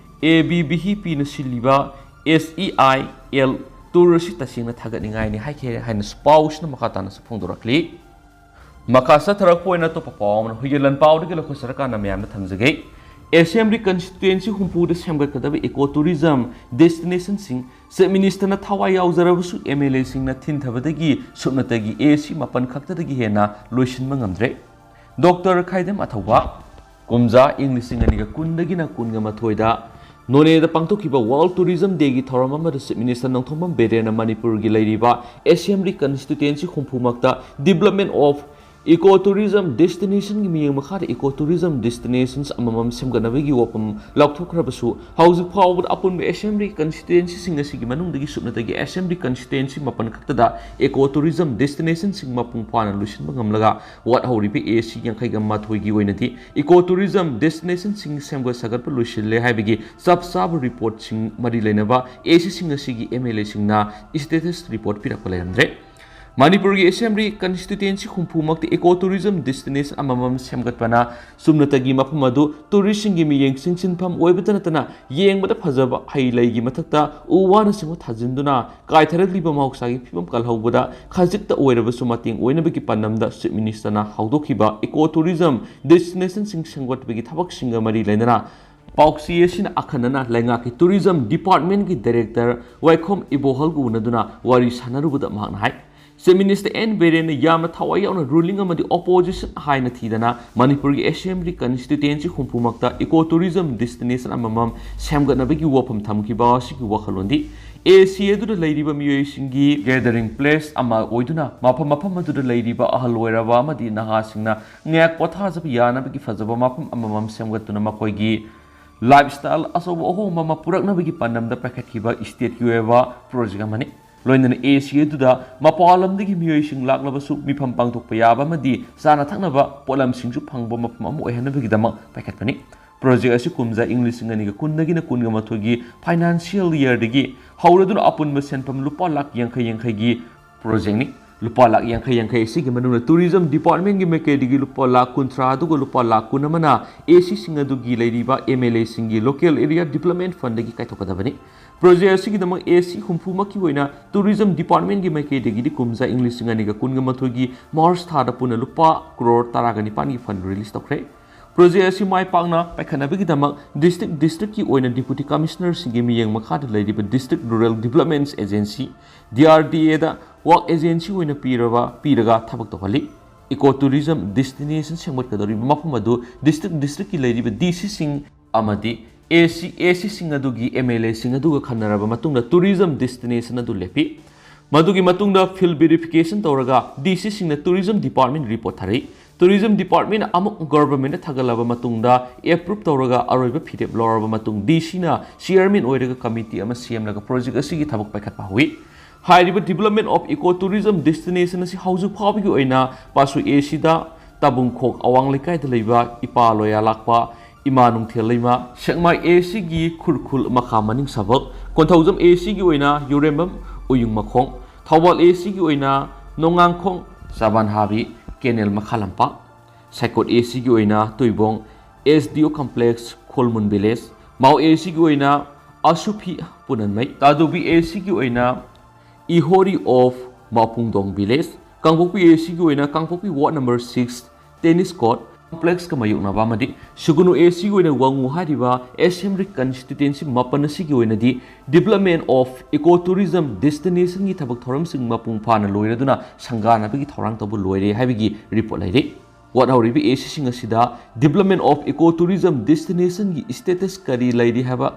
ꯑꯦ ꯕꯤ ꯚꯤ ꯄꯤꯅ ꯁꯤꯜꯂꯤꯕ S E I L tour ꯑꯁꯤ ꯇꯁꯦꯡꯅ ꯊꯥꯒꯠꯅꯤꯡꯉꯥꯏꯅꯤ ꯍꯥꯏꯈꯤ ꯍꯥꯏꯅ ꯄꯥꯎꯁꯤꯅ ꯃꯈꯥ ꯇꯥꯅꯁꯨ ꯐꯣꯡꯗꯣꯔꯛꯂꯤ꯫ ꯃꯈꯥ ꯆꯠꯊꯔꯛꯄ ꯑꯣꯏꯅ ꯑꯇꯣꯞꯄ ꯄꯥꯎ ꯑꯃꯅ ꯍꯨꯏꯒꯦꯜ ꯂꯟꯄꯥꯎꯗꯒꯤ ꯂꯧꯈꯠꯆꯔꯀꯥꯟꯗ ꯃꯌꯥꯝꯗ ꯊꯝꯖꯒꯦ꯫ ꯑꯦꯁꯦꯝꯕ꯭ꯂꯤ ꯀꯟꯁꯇꯤꯇ꯭ꯌꯨꯑꯦꯟꯁꯤ ꯍꯨꯝꯐꯨꯗ ꯁꯦꯝꯒꯠꯀꯗꯕ ꯏꯀꯣ ꯇꯨꯔꯤꯖꯝ ꯗꯦꯁꯇꯤꯅꯦꯁꯟꯁꯤꯡ ꯆꯤꯐ ꯃꯤꯅꯤꯁꯇꯔꯅ ꯊꯋꯥꯏ ꯌꯥꯎꯖꯔꯕꯁꯨ ꯑꯦꯝ ꯑꯦꯜ ꯑꯦꯁꯤꯡꯅ ꯊꯤꯟꯊꯕꯗꯒꯤ ꯁꯨꯞꯅꯇꯒꯤ ꯑꯦ ꯁꯤ ꯃꯥꯄꯟ ꯈꯛꯇꯗꯒꯤ ꯍꯦꯟꯅ ꯂꯣꯏꯁꯤꯟꯕ ꯉꯝꯗ꯭ꯔꯦ꯫ ꯗꯣꯛꯇꯔ ꯈꯥꯏꯗꯦꯝ ꯑꯊꯧꯕ꯫ ꯀꯨꯝꯖꯥ ꯏꯪ ꯂꯤꯁꯤꯡ ꯑꯅꯤꯒ ꯀꯨꯟꯗꯒꯤꯅ ꯀꯨꯟꯒ ꯃꯥꯊꯣꯏꯗ ꯅꯣꯅꯦꯗ ꯄꯥꯡꯊꯣꯛꯈꯤꯕ ꯋꯥꯔꯜ ꯇꯨꯔꯤꯖꯝ ꯗꯦꯒꯤ ꯊꯧꯔꯝ ꯑꯃꯗ ꯆꯤꯐ ꯃꯤꯅꯤꯁꯇꯔ ꯅꯣꯡꯊꯣꯝꯕꯝ ꯕꯤꯔꯦꯟꯅ ꯃꯅꯤꯄꯨꯔꯒꯤ ꯂꯩꯔꯤꯕ ꯑꯦꯁꯦꯝꯕ꯭ꯂꯤ ꯀꯟꯁꯇꯤꯇ꯭ꯌꯨꯑꯦꯟꯁꯤ ꯍꯨꯝꯐꯨꯃꯛꯇ ꯗꯤꯕ꯭ꯂꯞꯃꯦꯟ ꯑꯣꯐ ꯏꯀꯣ ꯇꯨꯔꯤꯖꯝ ꯗꯦꯁꯇꯤꯅꯦꯁꯟꯒꯤ ꯃꯤꯠꯌꯦꯡ ꯃꯈꯥꯗ ꯏꯀꯣ ꯇꯨꯔꯤꯖꯝ ꯗꯦꯁꯇꯤꯅꯦꯁꯟꯁ ꯑꯃꯃꯝ ꯁꯦꯝꯒꯠꯅꯕꯒꯤ ꯋꯥꯐꯝ ꯂꯥꯎꯊꯣꯛꯈ꯭ꯔꯕꯁꯨ, ꯍꯧꯖꯤꯛ ꯐꯥꯎꯕꯗ ꯑꯄꯨꯟꯕ ꯑꯦꯁꯦꯝꯕ꯭ꯂꯤ ꯀꯟꯁꯇꯤꯇ꯭ꯌꯨꯑꯦꯟꯁꯤꯁꯤꯡ ꯑꯁꯤꯒꯤ ꯃꯅꯨꯡꯗꯒꯤ ꯁꯨꯞꯅꯇꯒꯤ ꯑꯦꯁꯦꯝꯕ꯭ꯂꯤ ꯀꯟꯁꯇꯤꯇ꯭ꯌꯨꯑꯦꯟꯁꯤ ꯃꯥꯄꯟ ꯈꯛꯇꯗ ꯏꯀꯣ ꯇꯨꯔꯤꯖꯝ ꯗꯦꯁꯇꯤꯅꯦꯁꯟꯁꯤꯡ ꯃꯄꯨꯡ ꯐꯥꯅ ꯂꯣꯏꯁꯤꯟꯕ ꯉꯝꯂꯒ, ꯋꯥꯠꯍꯧꯔꯤꯕ ꯑꯦ ꯁꯤ ꯌꯥꯡꯈꯩꯒ ꯃꯥꯊꯣꯏꯒꯤ ꯑꯣꯏꯅꯗꯤ ꯏꯀꯣ ꯇꯨꯔꯤꯖꯝ ꯗꯦꯁꯇꯤꯅꯦꯁꯟꯁꯤꯡ ꯁꯦꯝꯒꯠ ꯁꯥꯒꯠꯄ ꯂꯣꯏꯁꯤꯜꯂꯦ ꯍꯥꯏꯕꯒꯤ ꯆꯞ ꯆꯥꯕ ꯔꯤꯄꯣꯔꯠꯁꯤꯡ ꯃꯔꯤ ꯂꯩꯅꯕ ꯑꯦ ꯁꯤꯁꯤꯡ ꯑꯁꯤꯒꯤ ꯑꯦꯝ ꯑꯦꯜ ꯑꯦꯁꯤꯡꯅ ꯁ꯭ꯇꯦꯇꯁ ꯔꯤꯄꯣꯔꯠ ꯄꯤꯔꯛꯄ ꯂꯩꯔꯝꯗ꯭ꯔꯦ꯫ ꯃꯅꯤꯄꯨꯔꯒꯤ assembly constituency ꯍꯨꯝꯐꯨꯃꯛꯇ eco tourism destination ꯑꯃꯃꯝ ꯁꯦꯝꯒꯠꯄꯅ ꯆꯨꯝꯅꯇꯒꯤ ꯃꯐꯝ ꯑꯗꯨ ꯇꯨꯔꯤꯁꯁꯤꯡꯒꯤ ꯃꯤꯠꯌꯦꯡ ꯆꯤꯡꯁꯤꯟꯐꯝ ꯑꯣꯏꯕꯇ ꯅꯠꯇꯅ, ꯌꯦꯡꯕꯗ ꯐꯖꯕ ꯍꯩ ꯂꯩꯒꯤ ꯃꯊꯛꯇ ꯎ ꯋꯥꯅꯆꯤꯡꯕ ꯊꯥꯖꯤꯟꯗꯨꯅ ꯀꯥꯏꯊꯔꯛꯂꯤꯕ ꯃꯍꯧꯁꯥꯒꯤ ꯐꯤꯕꯝ ꯀꯜꯍꯧꯕꯗ ꯈꯖꯤꯛꯇ ꯑꯣꯏꯔꯕꯁꯨ ꯃꯇꯦꯡ ꯑꯣꯏꯅꯕꯒꯤ ꯄꯥꯟꯗꯝꯗ ꯆꯤꯐ ꯃꯤꯅꯤꯁꯇꯔꯅ ꯍꯧꯗꯣꯛꯈꯤꯕ ꯏꯀꯣ ꯇꯨꯔꯤꯖꯝ ꯗꯦꯁꯇꯤꯅꯦꯁꯟꯁꯤꯡ ꯁꯦꯝꯒꯠꯄꯒꯤ ꯊꯕꯛꯁꯤꯡꯒ ꯃꯔꯤ ꯂꯩꯅꯅ ꯄꯥꯎꯆꯦ ꯑꯁꯤꯅ ꯑꯈꯟꯅꯅ ꯂꯩꯉꯥꯛꯀꯤ ꯇꯨꯔꯤꯖꯝ ꯗꯤꯄꯥꯔꯠꯃꯦꯟꯒꯤ ꯗꯥꯏꯔꯦꯛꯇꯔ ꯋꯥꯏꯈꯣꯝ ꯏꯕꯣꯍꯜꯒ ꯎꯅꯗꯨꯅ ꯋꯥꯔꯤ ꯁꯥꯟꯅꯔꯨꯕꯗ ꯃꯍꯥꯛꯅ ꯍꯥꯏ, ꯆꯤꯐ ꯃꯤꯅꯤꯁꯇꯔ ꯑꯦꯟ ꯕꯤꯔꯦꯟꯅ ꯌꯥꯝꯅ ꯊꯋꯥꯏ ꯌꯥꯎꯅ ꯔꯨꯂꯤꯡ ꯑꯃꯗꯤ ꯑꯣꯄꯣꯖꯤꯁꯟ ꯍꯥꯏꯅ ꯊꯤꯗꯅ ꯃꯅꯤꯄꯨꯔꯒꯤ assembly constituency ꯍꯨꯝꯐꯨꯃꯛꯇ eco tourism destination ꯑꯃꯃꯝ ꯁꯦꯝꯒꯠꯅꯕꯒꯤ ꯋꯥꯐꯝ ꯊꯝꯈꯤꯕ ꯑꯁꯤꯒꯤ ꯋꯥꯈꯜꯂꯣꯟꯗꯤ ꯑꯦ ꯁꯤ ꯑꯗꯨꯗ ꯂꯩꯔꯤꯕ ꯃꯤꯑꯣꯏꯁꯤꯡꯒꯤ ꯒꯦꯗꯔꯤꯡ ꯄ꯭ꯂꯦꯁ ꯑꯃ ꯑꯣꯏꯗꯨꯅ ꯃꯐꯝ ꯃꯐꯝ ꯑꯗꯨꯗ ꯂꯩꯔꯤꯕ ꯑꯍꯜ ꯑꯣꯏꯔꯕ ꯑꯃꯗꯤ ꯅꯍꯥꯁꯤꯡꯅ ꯉꯥꯏꯍꯥꯛ ꯄꯣꯊꯥꯖꯕ ꯌꯥꯅꯕꯒꯤ ꯐꯖꯕ ꯃꯐꯝ ꯑꯃꯃꯝ ꯁꯦꯝꯒꯠꯇꯨꯅ ꯃꯈꯣꯏꯒꯤ ꯂꯥꯏꯐ ꯁ꯭ꯇꯥꯏꯜ ꯑꯆꯧꯕ ꯑꯍꯣꯡꯕ ꯑꯃ ꯄꯨꯔꯛꯅꯕꯒꯤ ꯄꯥꯟꯗꯝꯗ ꯄꯥꯏꯈꯠꯈꯤꯕ ꯁ꯭ꯇꯦꯠꯀꯤ ꯑꯣꯏꯕ ꯄ꯭ꯔꯣꯖꯦꯛ ꯑꯃꯅꯤ꯫ ꯂꯣꯏꯅꯅ ꯑꯦ ꯁꯤ ꯑꯗꯨꯗ ꯃꯄꯥꯟ ꯂꯝꯗꯒꯤ ꯃꯤꯑꯣꯏꯁꯤꯡ ꯂꯥꯛꯂꯕꯁꯨ ꯃꯤꯐꯝ ꯄꯥꯡꯊꯣꯛꯄ ꯌꯥꯕ ꯑꯃꯗꯤ ꯆꯥꯅ ꯊꯛꯅꯕ ꯄꯣꯠꯂꯝꯁꯤꯡꯁꯨ ꯐꯪꯕ ꯃꯐꯝ ꯑꯃ ꯑꯣꯏꯍꯟꯅꯕꯒꯤꯗꯃꯛ ꯄꯥꯏꯈꯠꯄꯅꯤ꯫ ꯄ꯭ꯔꯣꯖꯦꯛ ꯑꯁꯤ ꯀꯨꯝꯖꯥ ꯏꯪ ꯂꯤꯁꯤꯡ ꯑꯅꯤꯒ ꯀꯨꯟꯗꯒꯤꯅ ꯀꯨꯟꯒ ꯃꯥꯊꯣꯏꯒꯤ ꯐꯥꯏꯅꯥꯟꯁꯤꯌꯦꯜ ꯌꯔꯗꯒꯤ ꯍꯧꯔꯗꯨꯅ ꯑꯄꯨꯟꯕ ꯁꯦꯟꯐꯝ ꯂꯨꯄꯥ ꯂꯥꯈ ꯌꯥꯡꯈꯩ ꯌꯥꯡꯈꯩꯒꯤ ꯄ꯭ꯔꯣꯖꯦꯛꯅꯤ꯫ ꯂꯨꯄꯥ ꯂꯥꯈ ꯌꯥꯡꯈꯩ ꯌꯥꯡꯈꯩ ꯑꯁꯤꯒꯤ ꯃꯅꯨꯡꯗ ꯇꯨꯔꯤꯖꯝ ꯗꯤꯄꯥꯔꯠꯃꯦꯟꯒꯤ ꯃꯥꯏꯀꯩꯗꯒꯤ ꯂꯨꯄꯥ ꯂꯥꯈ ꯀꯨꯟꯊ꯭ꯔꯥ, ꯑꯗꯨꯒ ꯂꯨꯄꯥ ꯂꯥꯈ ꯀꯨꯟ ꯑꯃꯅ ꯑꯦ ꯁꯤꯁꯤꯡ ꯑꯗꯨꯒꯤ ꯂꯩꯔꯤꯕ ꯑꯦꯝ ꯑꯦꯜ ꯑꯦꯁꯤꯡꯒꯤ ꯂꯣꯀꯦꯜ ꯑꯦꯔꯤꯌꯥ ꯗꯤꯕꯂꯞꯃꯦꯟ ꯐꯟꯗꯒꯤ ꯀꯥꯏꯊꯣꯛꯀꯗꯕꯅꯤ꯫ ꯄ꯭ꯔꯣꯖꯦꯛ ꯑꯁꯤꯒꯤꯗꯃꯛ ꯑꯦ ꯁꯤ ꯍꯨꯝꯐꯨꯃꯛꯀꯤ ꯑꯣꯏꯅ ꯇꯨꯔꯤꯖꯝ ꯗꯤꯄꯥꯔꯠꯃꯦꯟꯒꯤ ꯃꯥꯏꯀꯩꯗꯒꯤꯗꯤ ꯀꯨꯝꯖꯥ ꯏꯪ ꯂꯤꯁꯤꯡ ꯑꯅꯤꯒ ꯀꯨꯟꯒ ꯃꯥꯊꯣꯏꯒꯤ ꯃꯥꯔꯆ ꯊꯥꯗ ꯄꯨꯟꯅ ꯂꯨꯄꯥ ꯀ꯭ꯔꯣꯔ ꯇꯔꯥꯒ ꯅꯤꯄꯥꯟꯒꯤ ꯐꯟ ꯔꯤꯂꯤꯁ ꯇꯧꯈ꯭ꯔꯦ꯫ ꯄ꯭ꯔꯣꯖꯦꯛ ꯑꯁꯤ ꯃꯥꯏ ꯄꯥꯛꯅ ꯄꯥꯏꯈꯠꯅꯕꯒꯤꯗꯃꯛ ꯗꯤꯁꯇ꯭ꯔꯤꯛ ꯗꯤꯁꯇ꯭ꯔꯤꯛꯀꯤ ꯑꯣꯏꯅ ꯗꯤꯄꯨꯇꯤ ꯀꯃꯤꯁꯅꯔꯁꯤꯡꯒꯤ ꯃꯤꯠꯌꯦꯡ ꯃꯈꯥꯗ ꯂꯩꯔꯤꯕ district rural developments agency, D R D ꯑꯦꯗ ꯋꯥꯔꯛ ꯑꯦꯖꯦꯟꯁꯤ ꯑꯣꯏꯅ ꯄꯤꯔꯕ, ꯄꯤꯔꯒ ꯊꯕꯛ ꯇꯧꯍꯜꯂꯤ꯫ ꯏꯀꯣ ꯇꯨꯔꯤꯖꯝ ꯗꯦꯁꯇꯤꯅꯦꯁꯟ ꯁꯦꯝꯒꯠꯀꯗꯧꯔꯤꯕ ꯃꯐꯝ ꯑꯗꯨ ꯗꯤꯁꯇ꯭ꯔꯤꯛ ꯗꯤꯁꯇ꯭ꯔꯤꯛꯀꯤ ꯂꯩꯔꯤꯕ ꯗꯤ ꯁꯤꯁꯤꯡ ꯑꯃꯗꯤ ꯑꯦ ꯁꯤ, ꯑꯦ ꯁꯤꯁꯤꯡ ꯑꯗꯨꯒꯤ ꯑꯦꯝ ꯑꯦꯜ ꯑꯦꯁꯤꯡ ꯑꯗꯨꯒ ꯈꯟꯅꯔꯕ ꯃꯇꯨꯡꯗ ꯇꯨꯔꯤꯖꯝ ꯗꯦꯁꯇꯤꯅꯦꯁꯟ ꯑꯗꯨ ꯂꯦꯞꯄꯤ꯫ ꯃꯗꯨꯒꯤ ꯃꯇꯨꯡꯗ ꯐꯤꯜꯗ ꯚꯦꯔꯤꯐꯤꯀꯦꯁꯟ ꯇꯧꯔꯒ ꯗꯤ ꯁꯤꯁꯤꯡꯅ ꯇꯨꯔꯤꯖꯝ ꯗꯤꯄꯥꯔꯠꯃꯦꯟ ꯔꯤꯄꯣꯔꯠ ꯊꯥꯔꯛꯏ꯫ ꯇꯨꯔꯤꯖꯝ ꯗꯤꯄꯥꯔꯠꯃꯦꯟ ꯑꯃꯨꯛ ꯒꯚꯔꯟꯃꯦꯟꯠꯇ ꯊꯥꯒꯠꯂꯕ ꯃꯇꯨꯡꯗ, ꯑꯦꯄ꯭ꯔꯨꯞ ꯇꯧꯔꯒ ꯑꯔꯣꯏꯕ ꯐꯤꯔꯦꯞ ꯂꯧꯔꯕ ꯃꯇꯨꯡ, ꯗꯤ ꯁꯤꯅ ꯆꯤꯌꯔꯃꯦꯟ ꯑꯣꯏꯔꯒ ꯀꯃꯤꯇꯤ ꯑꯃ ꯁꯦꯝꯂꯒ ꯄ꯭ꯔꯣꯖꯦꯛ ꯑꯁꯤꯒꯤ ꯊꯕꯛ ꯄꯥꯏꯈꯠꯄ ꯍꯧꯏ꯫ ꯍꯥꯏꯔꯤꯕ Development of Eco Tourism Destination ꯑꯁꯤ ꯍꯧꯖꯤꯛ ꯐꯥꯎꯕꯒꯤ ꯑꯣꯏꯅ ꯄꯥꯁꯨ ꯑꯦ ꯁꯤꯗ ꯇꯥꯕꯨꯡꯈꯣꯛ ꯑꯋꯥꯡ ꯂꯩꯀꯥꯏꯗ ꯂꯩꯕ ꯏꯄꯥ ꯂꯣꯌꯥ ꯂꯥꯛꯄ ꯏꯃꯥ ꯅꯨꯡꯊꯦꯜ ꯂꯩꯃ, ꯁꯦꯛꯃꯥꯏ ꯑꯦ ꯁꯤꯒꯤ ꯈꯨꯔꯈꯨꯜ ꯃꯈꯥ ꯃꯅꯤꯡ ꯁꯕꯛ, ꯀꯣꯟꯊꯧꯖꯝ ꯑꯦ ꯁꯤꯒꯤ ꯑꯣꯏꯅ ꯌꯨꯔꯦꯝꯕꯝ ꯎꯌꯨꯡ ꯃꯈꯣꯡ, ꯊꯧꯕꯥꯜ ꯑꯦ ꯁꯤꯒꯤ ꯑꯣꯏꯅ ꯅꯣꯡꯉꯥꯡꯈꯣꯡ ꯆꯥꯕꯥꯟ ꯍꯥꯕꯤ ꯀꯦꯅꯦꯜ ꯃꯈꯥ ꯂꯝꯄꯥꯛ, ꯁꯥꯏꯀꯣꯠ ꯑꯦ ꯁꯤꯒꯤ ꯑꯣꯏꯅ ꯇꯨꯏꯕꯣꯡ, ꯑꯦꯁ ꯗꯤ ꯑꯣ ꯀꯝꯄ꯭ꯂꯦꯛꯁ ꯈꯣꯜꯃꯨꯟ ꯚꯤꯂꯦꯖ, ꯃꯥꯎ ꯑꯦ ꯁꯤꯒꯤ ꯑꯣꯏꯅ ꯑꯁꯨꯐꯤ ꯄꯨꯅꯟꯃꯩ, ꯇꯥꯗꯨꯕꯤ ꯑꯦ ꯁꯤꯒꯤ ꯑꯣꯏꯅ ꯏꯍꯣꯔꯤ ꯑꯣꯐ ꯃꯥꯎꯄꯨꯡꯗꯣꯡ ꯚꯤꯂꯦꯖ, ꯀꯥꯡꯄꯣꯛꯄꯤ ꯑꯦ ꯁꯤꯒꯤ ꯑꯣꯏꯅ Kangpokpi ward number six tennis court ꯀꯝꯄ꯭ꯂꯦꯛꯁꯀ ꯃꯥꯌꯣꯛꯅꯕ ꯑꯃꯗꯤ ꯁꯨꯒꯨꯅꯨ ꯑꯦ ꯁꯤꯒꯤ ꯑꯣꯏꯅ ꯋꯥꯉꯨ ꯍꯥꯏꯔꯤꯕ ꯑꯦꯁꯦꯝꯕ꯭ꯂꯤ ꯀꯟꯁꯇꯤꯇ꯭ꯋꯦꯟꯁꯤ ꯃꯥꯄꯟ ꯑꯁꯤꯒꯤ ꯑꯣꯏꯅꯗꯤ Development of Eco Tourism Destination ꯒꯤ ꯊꯕꯛ ꯊꯧꯔꯝꯁꯤꯡ ꯃꯄꯨꯡ ꯐꯥꯅ ꯂꯣꯏꯔꯗꯨꯅ ꯁꯪꯒꯥꯅꯕꯒꯤ ꯊꯧꯔꯥꯡ ꯇꯧꯕ ꯂꯣꯏꯔꯦ ꯍꯥꯏꯕꯒꯤ ꯔꯤꯄꯣꯔꯠ ꯂꯩꯔꯤ꯫ ꯋꯥꯠꯍꯧꯔꯤꯕ ꯑꯦ ꯁꯤꯁꯤꯡ ꯑꯁꯤꯗ Development of Eco Tourism Destination ꯒꯤ status ꯀꯔꯤ ꯂꯩꯔꯤ ꯍꯥꯏꯕ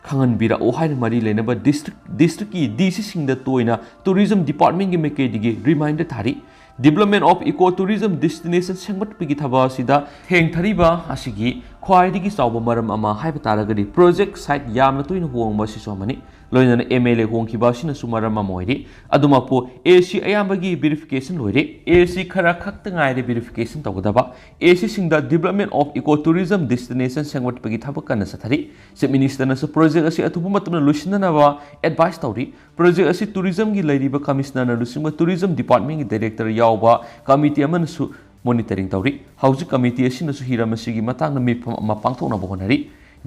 ꯈꯪꯍꯟꯕꯤꯔꯛꯎ ꯍꯥꯏꯅ ꯃꯔꯤ ꯂꯩꯅꯕ ꯗꯤꯁꯇ꯭ꯔꯤꯛ, ꯗꯤꯁꯇ꯭ꯔꯤꯛꯀꯤ ꯗꯤ ꯁꯤꯁꯤꯡꯗ ꯇꯣꯏꯅ ꯇꯨꯔꯤꯖꯝ ꯗꯤꯄꯥꯔꯠꯃꯦꯟꯒꯤ ꯃꯥꯏꯀꯩꯗꯒꯤ ꯔꯤꯃꯥꯏꯟꯗꯔ ꯊꯥꯔꯤ꯫ Development of Eco Tourism Destination ꯁꯦꯝꯒꯠꯄꯒꯤ ꯊꯕꯛ ꯑꯁꯤꯗ ꯊꯦꯡꯊꯔꯤꯕ ꯑꯁꯤꯒꯤ ꯈ꯭ꯋꯥꯏꯗꯒꯤ ꯆꯥꯎꯕ ꯃꯔꯝ ꯑꯃ ꯍꯥꯏꯕ ꯇꯥꯔꯒꯗꯤ project site ꯌꯥꯝꯅ ꯇꯣꯏꯅ ꯍꯣꯡꯕ ꯑꯁꯤꯁꯨ ꯑꯃꯅꯤ꯫ ꯂꯣꯏꯅꯅ M L A ꯍꯣꯡꯈꯤꯕ ꯑꯁꯤꯅꯁꯨ ꯃꯔꯝ ꯑꯃ ꯑꯣꯏꯔꯤ꯫ ꯑꯗꯨꯃꯛꯄꯨ A C ꯑꯌꯥꯝꯕꯒꯤ verification ꯂꯣꯏꯔꯦ꯫ A C ꯈꯔ ꯈꯛꯇ ꯉꯥꯏꯔꯦ verification ꯇꯧꯒꯗꯕ꯫ A Cꯁꯤꯡꯗ Development of Eco Tourism Destination ꯁꯦꯝꯒꯠꯄꯒꯤ ꯊꯕꯛ ꯀꯟꯅ ꯆꯠꯊꯔꯤ꯫ Chief Ministerꯅꯁꯨ project ꯑꯁꯤ ꯑꯊꯨꯕ ꯃꯇꯝꯗ ꯂꯣꯏꯁꯤꯟꯅꯅꯕ advice ꯇꯧꯔꯤ꯫ Project ꯑꯁꯤ tourismꯒꯤ ꯂꯩꯔꯤꯕ commissionerꯅ ꯂꯨꯆꯤꯡꯕ tourism departmentꯀꯤ director ꯌꯥꯎꯕ committee ꯑꯃꯅꯁꯨ monitoring ꯇꯧꯔꯤ꯫ ꯍꯧꯖꯤꯛ committee ꯑꯁꯤꯅꯁꯨ ꯍꯤꯔꯝ ꯑꯁꯤꯒꯤ ꯃꯇꯥꯡꯗ ꯃꯤꯐꯝ ꯑꯃ ꯄꯥꯡꯊꯣꯛꯅꯕ ꯍꯣꯠꯅꯔꯤ꯫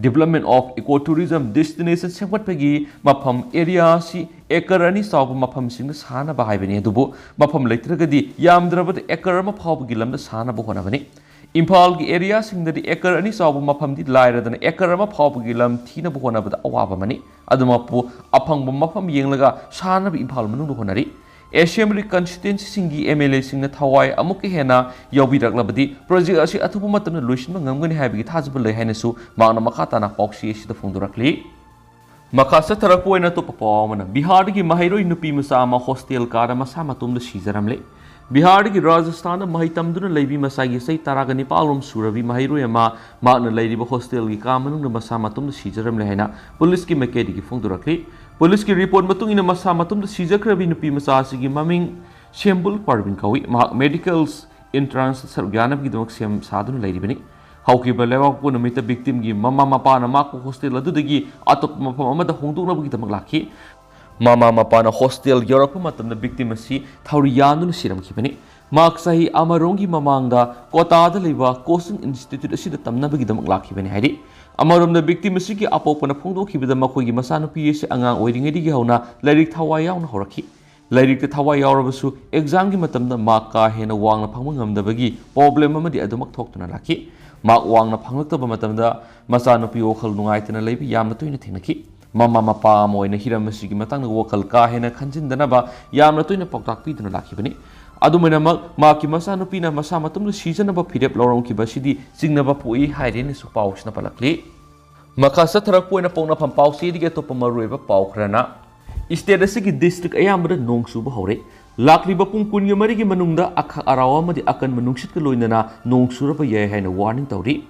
Development of Eco Tourism Destination ꯁꯦꯝꯒꯠꯄꯒꯤ ꯃꯐꯝ area ꯑꯁꯤ acre ꯑꯅꯤ ꯆꯥꯎꯕ ꯃꯐꯝꯁꯤꯡꯗ ꯁꯥꯅꯕ ꯍꯥꯏꯕꯅꯤ, ꯑꯗꯨꯕꯨ ꯃꯐꯝ ꯂꯩꯇ꯭ꯔꯒꯗꯤ ꯌꯥꯝꯗ꯭ꯔꯕꯗ acre ꯑꯃ ꯐꯥꯎꯕꯒꯤ ꯂꯝꯗ ꯁꯥꯅꯕ ꯍꯣꯠꯅꯒꯅꯤ꯫ ꯏꯝꯐꯥꯜꯒꯤ areaꯁꯤꯡꯗꯗꯤ acre ꯑꯅꯤ ꯆꯥꯎꯕ ꯃꯐꯝꯗꯤ ꯂꯥꯏꯔꯗꯅ acre ꯑꯃ ꯐꯥꯎꯕꯒꯤ ꯂꯝ ꯊꯤꯅꯕ ꯍꯣꯠꯅꯕꯗ ꯑꯋꯥꯕ ꯑꯃꯅꯤ꯫ ꯑꯗꯨꯃꯛꯄꯨ ꯑꯐꯪꯕ ꯃꯐꯝ ꯌꯦꯡꯂꯒ ꯁꯥꯅꯕ ꯏꯝꯐꯥꯜ ꯃꯅꯨꯡꯗ ꯍꯣꯠꯅꯔꯤ꯫ Assembly constituencyꯁꯤꯡꯒꯤ MLAꯁꯤꯡꯅ ꯊꯋꯥꯏ ꯑꯃꯨꯛꯀ ꯍꯦꯟꯅ ꯌꯥꯎꯕꯤꯔꯛꯂꯕꯗꯤ project ꯑꯁꯤ ꯑꯊꯨꯕ ꯃꯇꯝꯗ ꯂꯣꯏꯁꯤꯟꯕ ꯉꯝꯒꯅꯤ ꯍꯥꯏꯕꯒꯤ ꯊꯥꯖꯕ ꯂꯩ ꯍꯥꯏꯅꯁꯨ ꯃꯍꯥꯛꯅ ꯃꯈꯥ ꯇꯥꯅ ꯄꯥꯎꯆꯦ ꯑꯁꯤꯗ ꯐꯣꯡꯗꯣꯔꯛꯂꯤ꯫ ꯃꯈꯥ ꯆꯠꯊꯔꯛꯄ ꯑꯣꯏꯅ ꯑꯇꯣꯞꯄ ꯄꯥꯎ ꯑꯃꯅ, ꯕꯤꯍꯥꯔꯗꯒꯤ ꯃꯍꯩꯔꯣꯏ ꯅꯨꯄꯤ ꯃꯆꯥ ꯑꯃ hostel ꯀꯥꯗ ꯃꯁꯥ ꯃꯇꯣꯝꯗ ꯁꯤꯖꯔꯝꯂꯦ꯫ ꯕꯤꯍꯥꯔꯗꯒꯤ ꯔꯥꯖꯁꯊꯥꯟꯗ ꯃꯍꯩ ꯇꯝꯗꯨꯅ ꯂꯩꯕꯤ ꯃꯁꯥꯒꯤ ꯆꯍꯤ ꯇꯔꯥꯒ ꯅꯤꯄꯥꯜ ꯔꯣꯝ ꯁꯨꯔꯕꯤ ꯃꯍꯩꯔꯣꯏ ꯑꯃ ꯃꯍꯥꯛꯅ ꯂꯩꯔꯤꯕ hostelꯒꯤ ꯀꯥ ꯃꯅꯨꯡꯗ ꯃꯁꯥ ꯃꯇꯣꯝꯗ ꯁꯤꯖꯔꯝꯂꯦ ꯍꯥꯏꯅ ꯄꯨꯂꯤꯁꯀꯤ ꯃꯥꯏꯀꯩꯗꯒꯤ ꯐꯣꯡꯗꯣꯔꯛꯂꯤ꯫ ꯄꯨꯂꯤꯁꯀꯤ report ꯃꯇꯨꯡ ꯏꯟꯅ ꯃꯁꯥ ꯃꯇꯣꯝꯗ ꯁꯤꯖꯈ꯭ꯔꯕꯤ ꯅꯨꯄꯤ ꯃꯆꯥ ꯑꯁꯤꯒꯤ ꯃꯃꯤꯡ ꯁꯦꯝꯕꯨꯜ ꯄꯥꯔꯕꯤꯟ ꯀꯧꯏ꯫ ꯃꯍꯥꯛ medical entrance ꯁꯔꯨꯛ ꯌꯥꯅꯕꯒꯤꯗꯃꯛ ꯁꯦꯝ ꯁꯥꯗꯨꯅ ꯂꯩꯔꯤꯕꯅꯤ꯫ ꯍꯧꯈꯤꯕ ꯂꯩꯕꯥꯛꯄꯣꯛꯄ ꯅꯨꯃꯤꯠꯇ victimꯒꯤ ꯃꯃꯥ ꯃꯄꯥꯅ ꯃꯍꯥꯛꯄꯨ hostel ꯑꯗꯨꯗꯒꯤ ꯑꯇꯣꯞꯄ ꯃꯐꯝ ꯑꯃꯗ ꯍꯣꯡꯗꯣꯛꯅꯕꯒꯤꯗꯃꯛ ꯂꯥꯛꯈꯤ꯫ ꯃꯃꯥ ꯃꯄꯥꯅ hostel ꯌꯧꯔꯛꯄ ꯃꯇꯝꯗ victim ꯑꯁꯤ ꯊꯧꯔꯤ ꯌꯥꯟꯗꯨꯅ ꯁꯤꯔꯝꯈꯤꯕꯅꯤ꯫ ꯃꯍꯥꯛ ꯆꯍꯤ ꯑꯃꯔꯣꯝꯒꯤ ꯃꯃꯥꯡꯗ ꯀꯣꯇꯥꯗ ꯂꯩꯕ coaching institute ꯑꯁꯤꯗ ꯇꯝꯅꯕꯒꯤꯗꯃꯛ ꯂꯥꯛꯈꯤꯕꯅꯤ ꯍꯥꯏꯔꯤ꯫ ꯑꯃꯔꯣꯝꯗ victim ꯑꯁꯤꯒꯤ ꯑꯄꯣꯛꯄꯅ ꯐꯣꯡꯗꯣꯛꯈꯤꯕꯗ ꯃꯈꯣꯏꯒꯤ ꯃꯆꯥꯅꯨꯄꯤ ꯑꯁꯤ ꯑꯉꯥꯡ ꯑꯣꯏꯔꯤꯉꯩꯗꯒꯤ ꯍꯧꯅ ꯂꯥꯏꯔꯤꯛ ꯊꯋꯥꯏ ꯌꯥꯎꯅ ꯍꯧꯔꯛꯈꯤ꯫ ꯂꯥꯏꯔꯤꯛꯇ ꯊꯋꯥꯏ ꯌꯥꯎꯔꯕꯁꯨ examꯒꯤ ꯃꯇꯝꯗ mark ꯀꯥ ꯍꯦꯟꯅ ꯋꯥꯡꯅ ꯐꯪꯕ ꯉꯝꯗꯕꯒꯤ problem ꯑꯃꯗꯤ ꯑꯗꯨꯃꯛ ꯊꯣꯛꯇꯨꯅ ꯂꯥꯛꯈꯤ꯫ Mark ꯋꯥꯡꯅ ꯐꯪꯂꯛꯇꯕ ꯃꯇꯝꯗ ꯃꯆꯥꯅꯨꯄꯤ ꯋꯥꯈꯜ ꯅꯨꯡꯉꯥꯏꯇꯅ ꯂꯩꯕ ꯌꯥꯝꯅ ꯇꯣꯏꯅ ꯊꯦꯡꯅꯈꯤ꯫ ꯃꯃꯥ ꯃꯄꯥ ꯑꯃ ꯑꯣꯏꯅ ꯍꯤꯔꯝ ꯑꯁꯤꯒꯤ ꯃꯇꯥꯡꯗ ꯋꯥꯈꯜ ꯀꯥ ꯍꯦꯟꯅ ꯈꯟꯖꯤꯟꯗꯅꯕ ꯌꯥꯝꯅ ꯇꯣꯏꯅ ꯄꯥꯎꯇꯥꯛ ꯄꯤꯗꯨꯅ ꯂꯥꯛꯈꯤꯕꯅꯤ꯫ ꯑꯗꯨꯝ ꯑꯣꯏꯅꯃꯛ, ꯃꯍꯥꯛꯀꯤ ꯃꯆꯥꯅꯨꯄꯤꯅ ꯃꯁꯥ ꯃꯇꯣꯝꯗ ꯁꯤꯖꯅꯕ ꯐꯤꯔꯦꯞ ꯂꯧꯔꯝꯈꯤꯕ ꯑꯁꯤꯗꯤ ꯆꯤꯡꯅꯕ ꯄꯣꯛꯏ ꯍꯥꯏꯔꯦꯅꯁꯨ ꯄꯥꯎꯁꯤꯅ ꯄꯜꯂꯛꯂꯤ꯫ ꯃꯈꯥ ꯆꯠꯊꯔꯛꯄ ꯑꯣꯏꯅ ꯄꯣꯛꯅꯐꯝ ꯄꯥꯎꯆꯦꯗꯒꯤ ꯑꯇꯣꯞꯄ ꯃꯔꯨꯑꯣꯏꯕ ꯄꯥꯎ ꯈꯔꯅ, state ꯑꯁꯤꯒꯤ district ꯑꯌꯥꯝꯕꯗ ꯅꯣꯡ ꯆꯨꯕ ꯍꯧꯔꯦ꯫ ꯂꯥꯛꯂꯤꯕ ꯄꯨꯡ ꯀꯨꯟꯒ ꯃꯔꯤꯒꯤ ꯃꯅꯨꯡꯗ ꯑꯈꯥꯛ ꯑꯔꯥꯎ ꯑꯃꯗꯤ ꯑꯀꯟꯕ ꯅꯨꯡꯁꯤꯠꯀ ꯂꯣꯏꯅꯅ ꯅꯣꯡ ꯆꯨꯔꯕ ꯌꯥꯏ ꯍꯥꯏꯅ ꯋꯥꯔꯅꯤꯡ ꯇꯧꯔꯤ꯫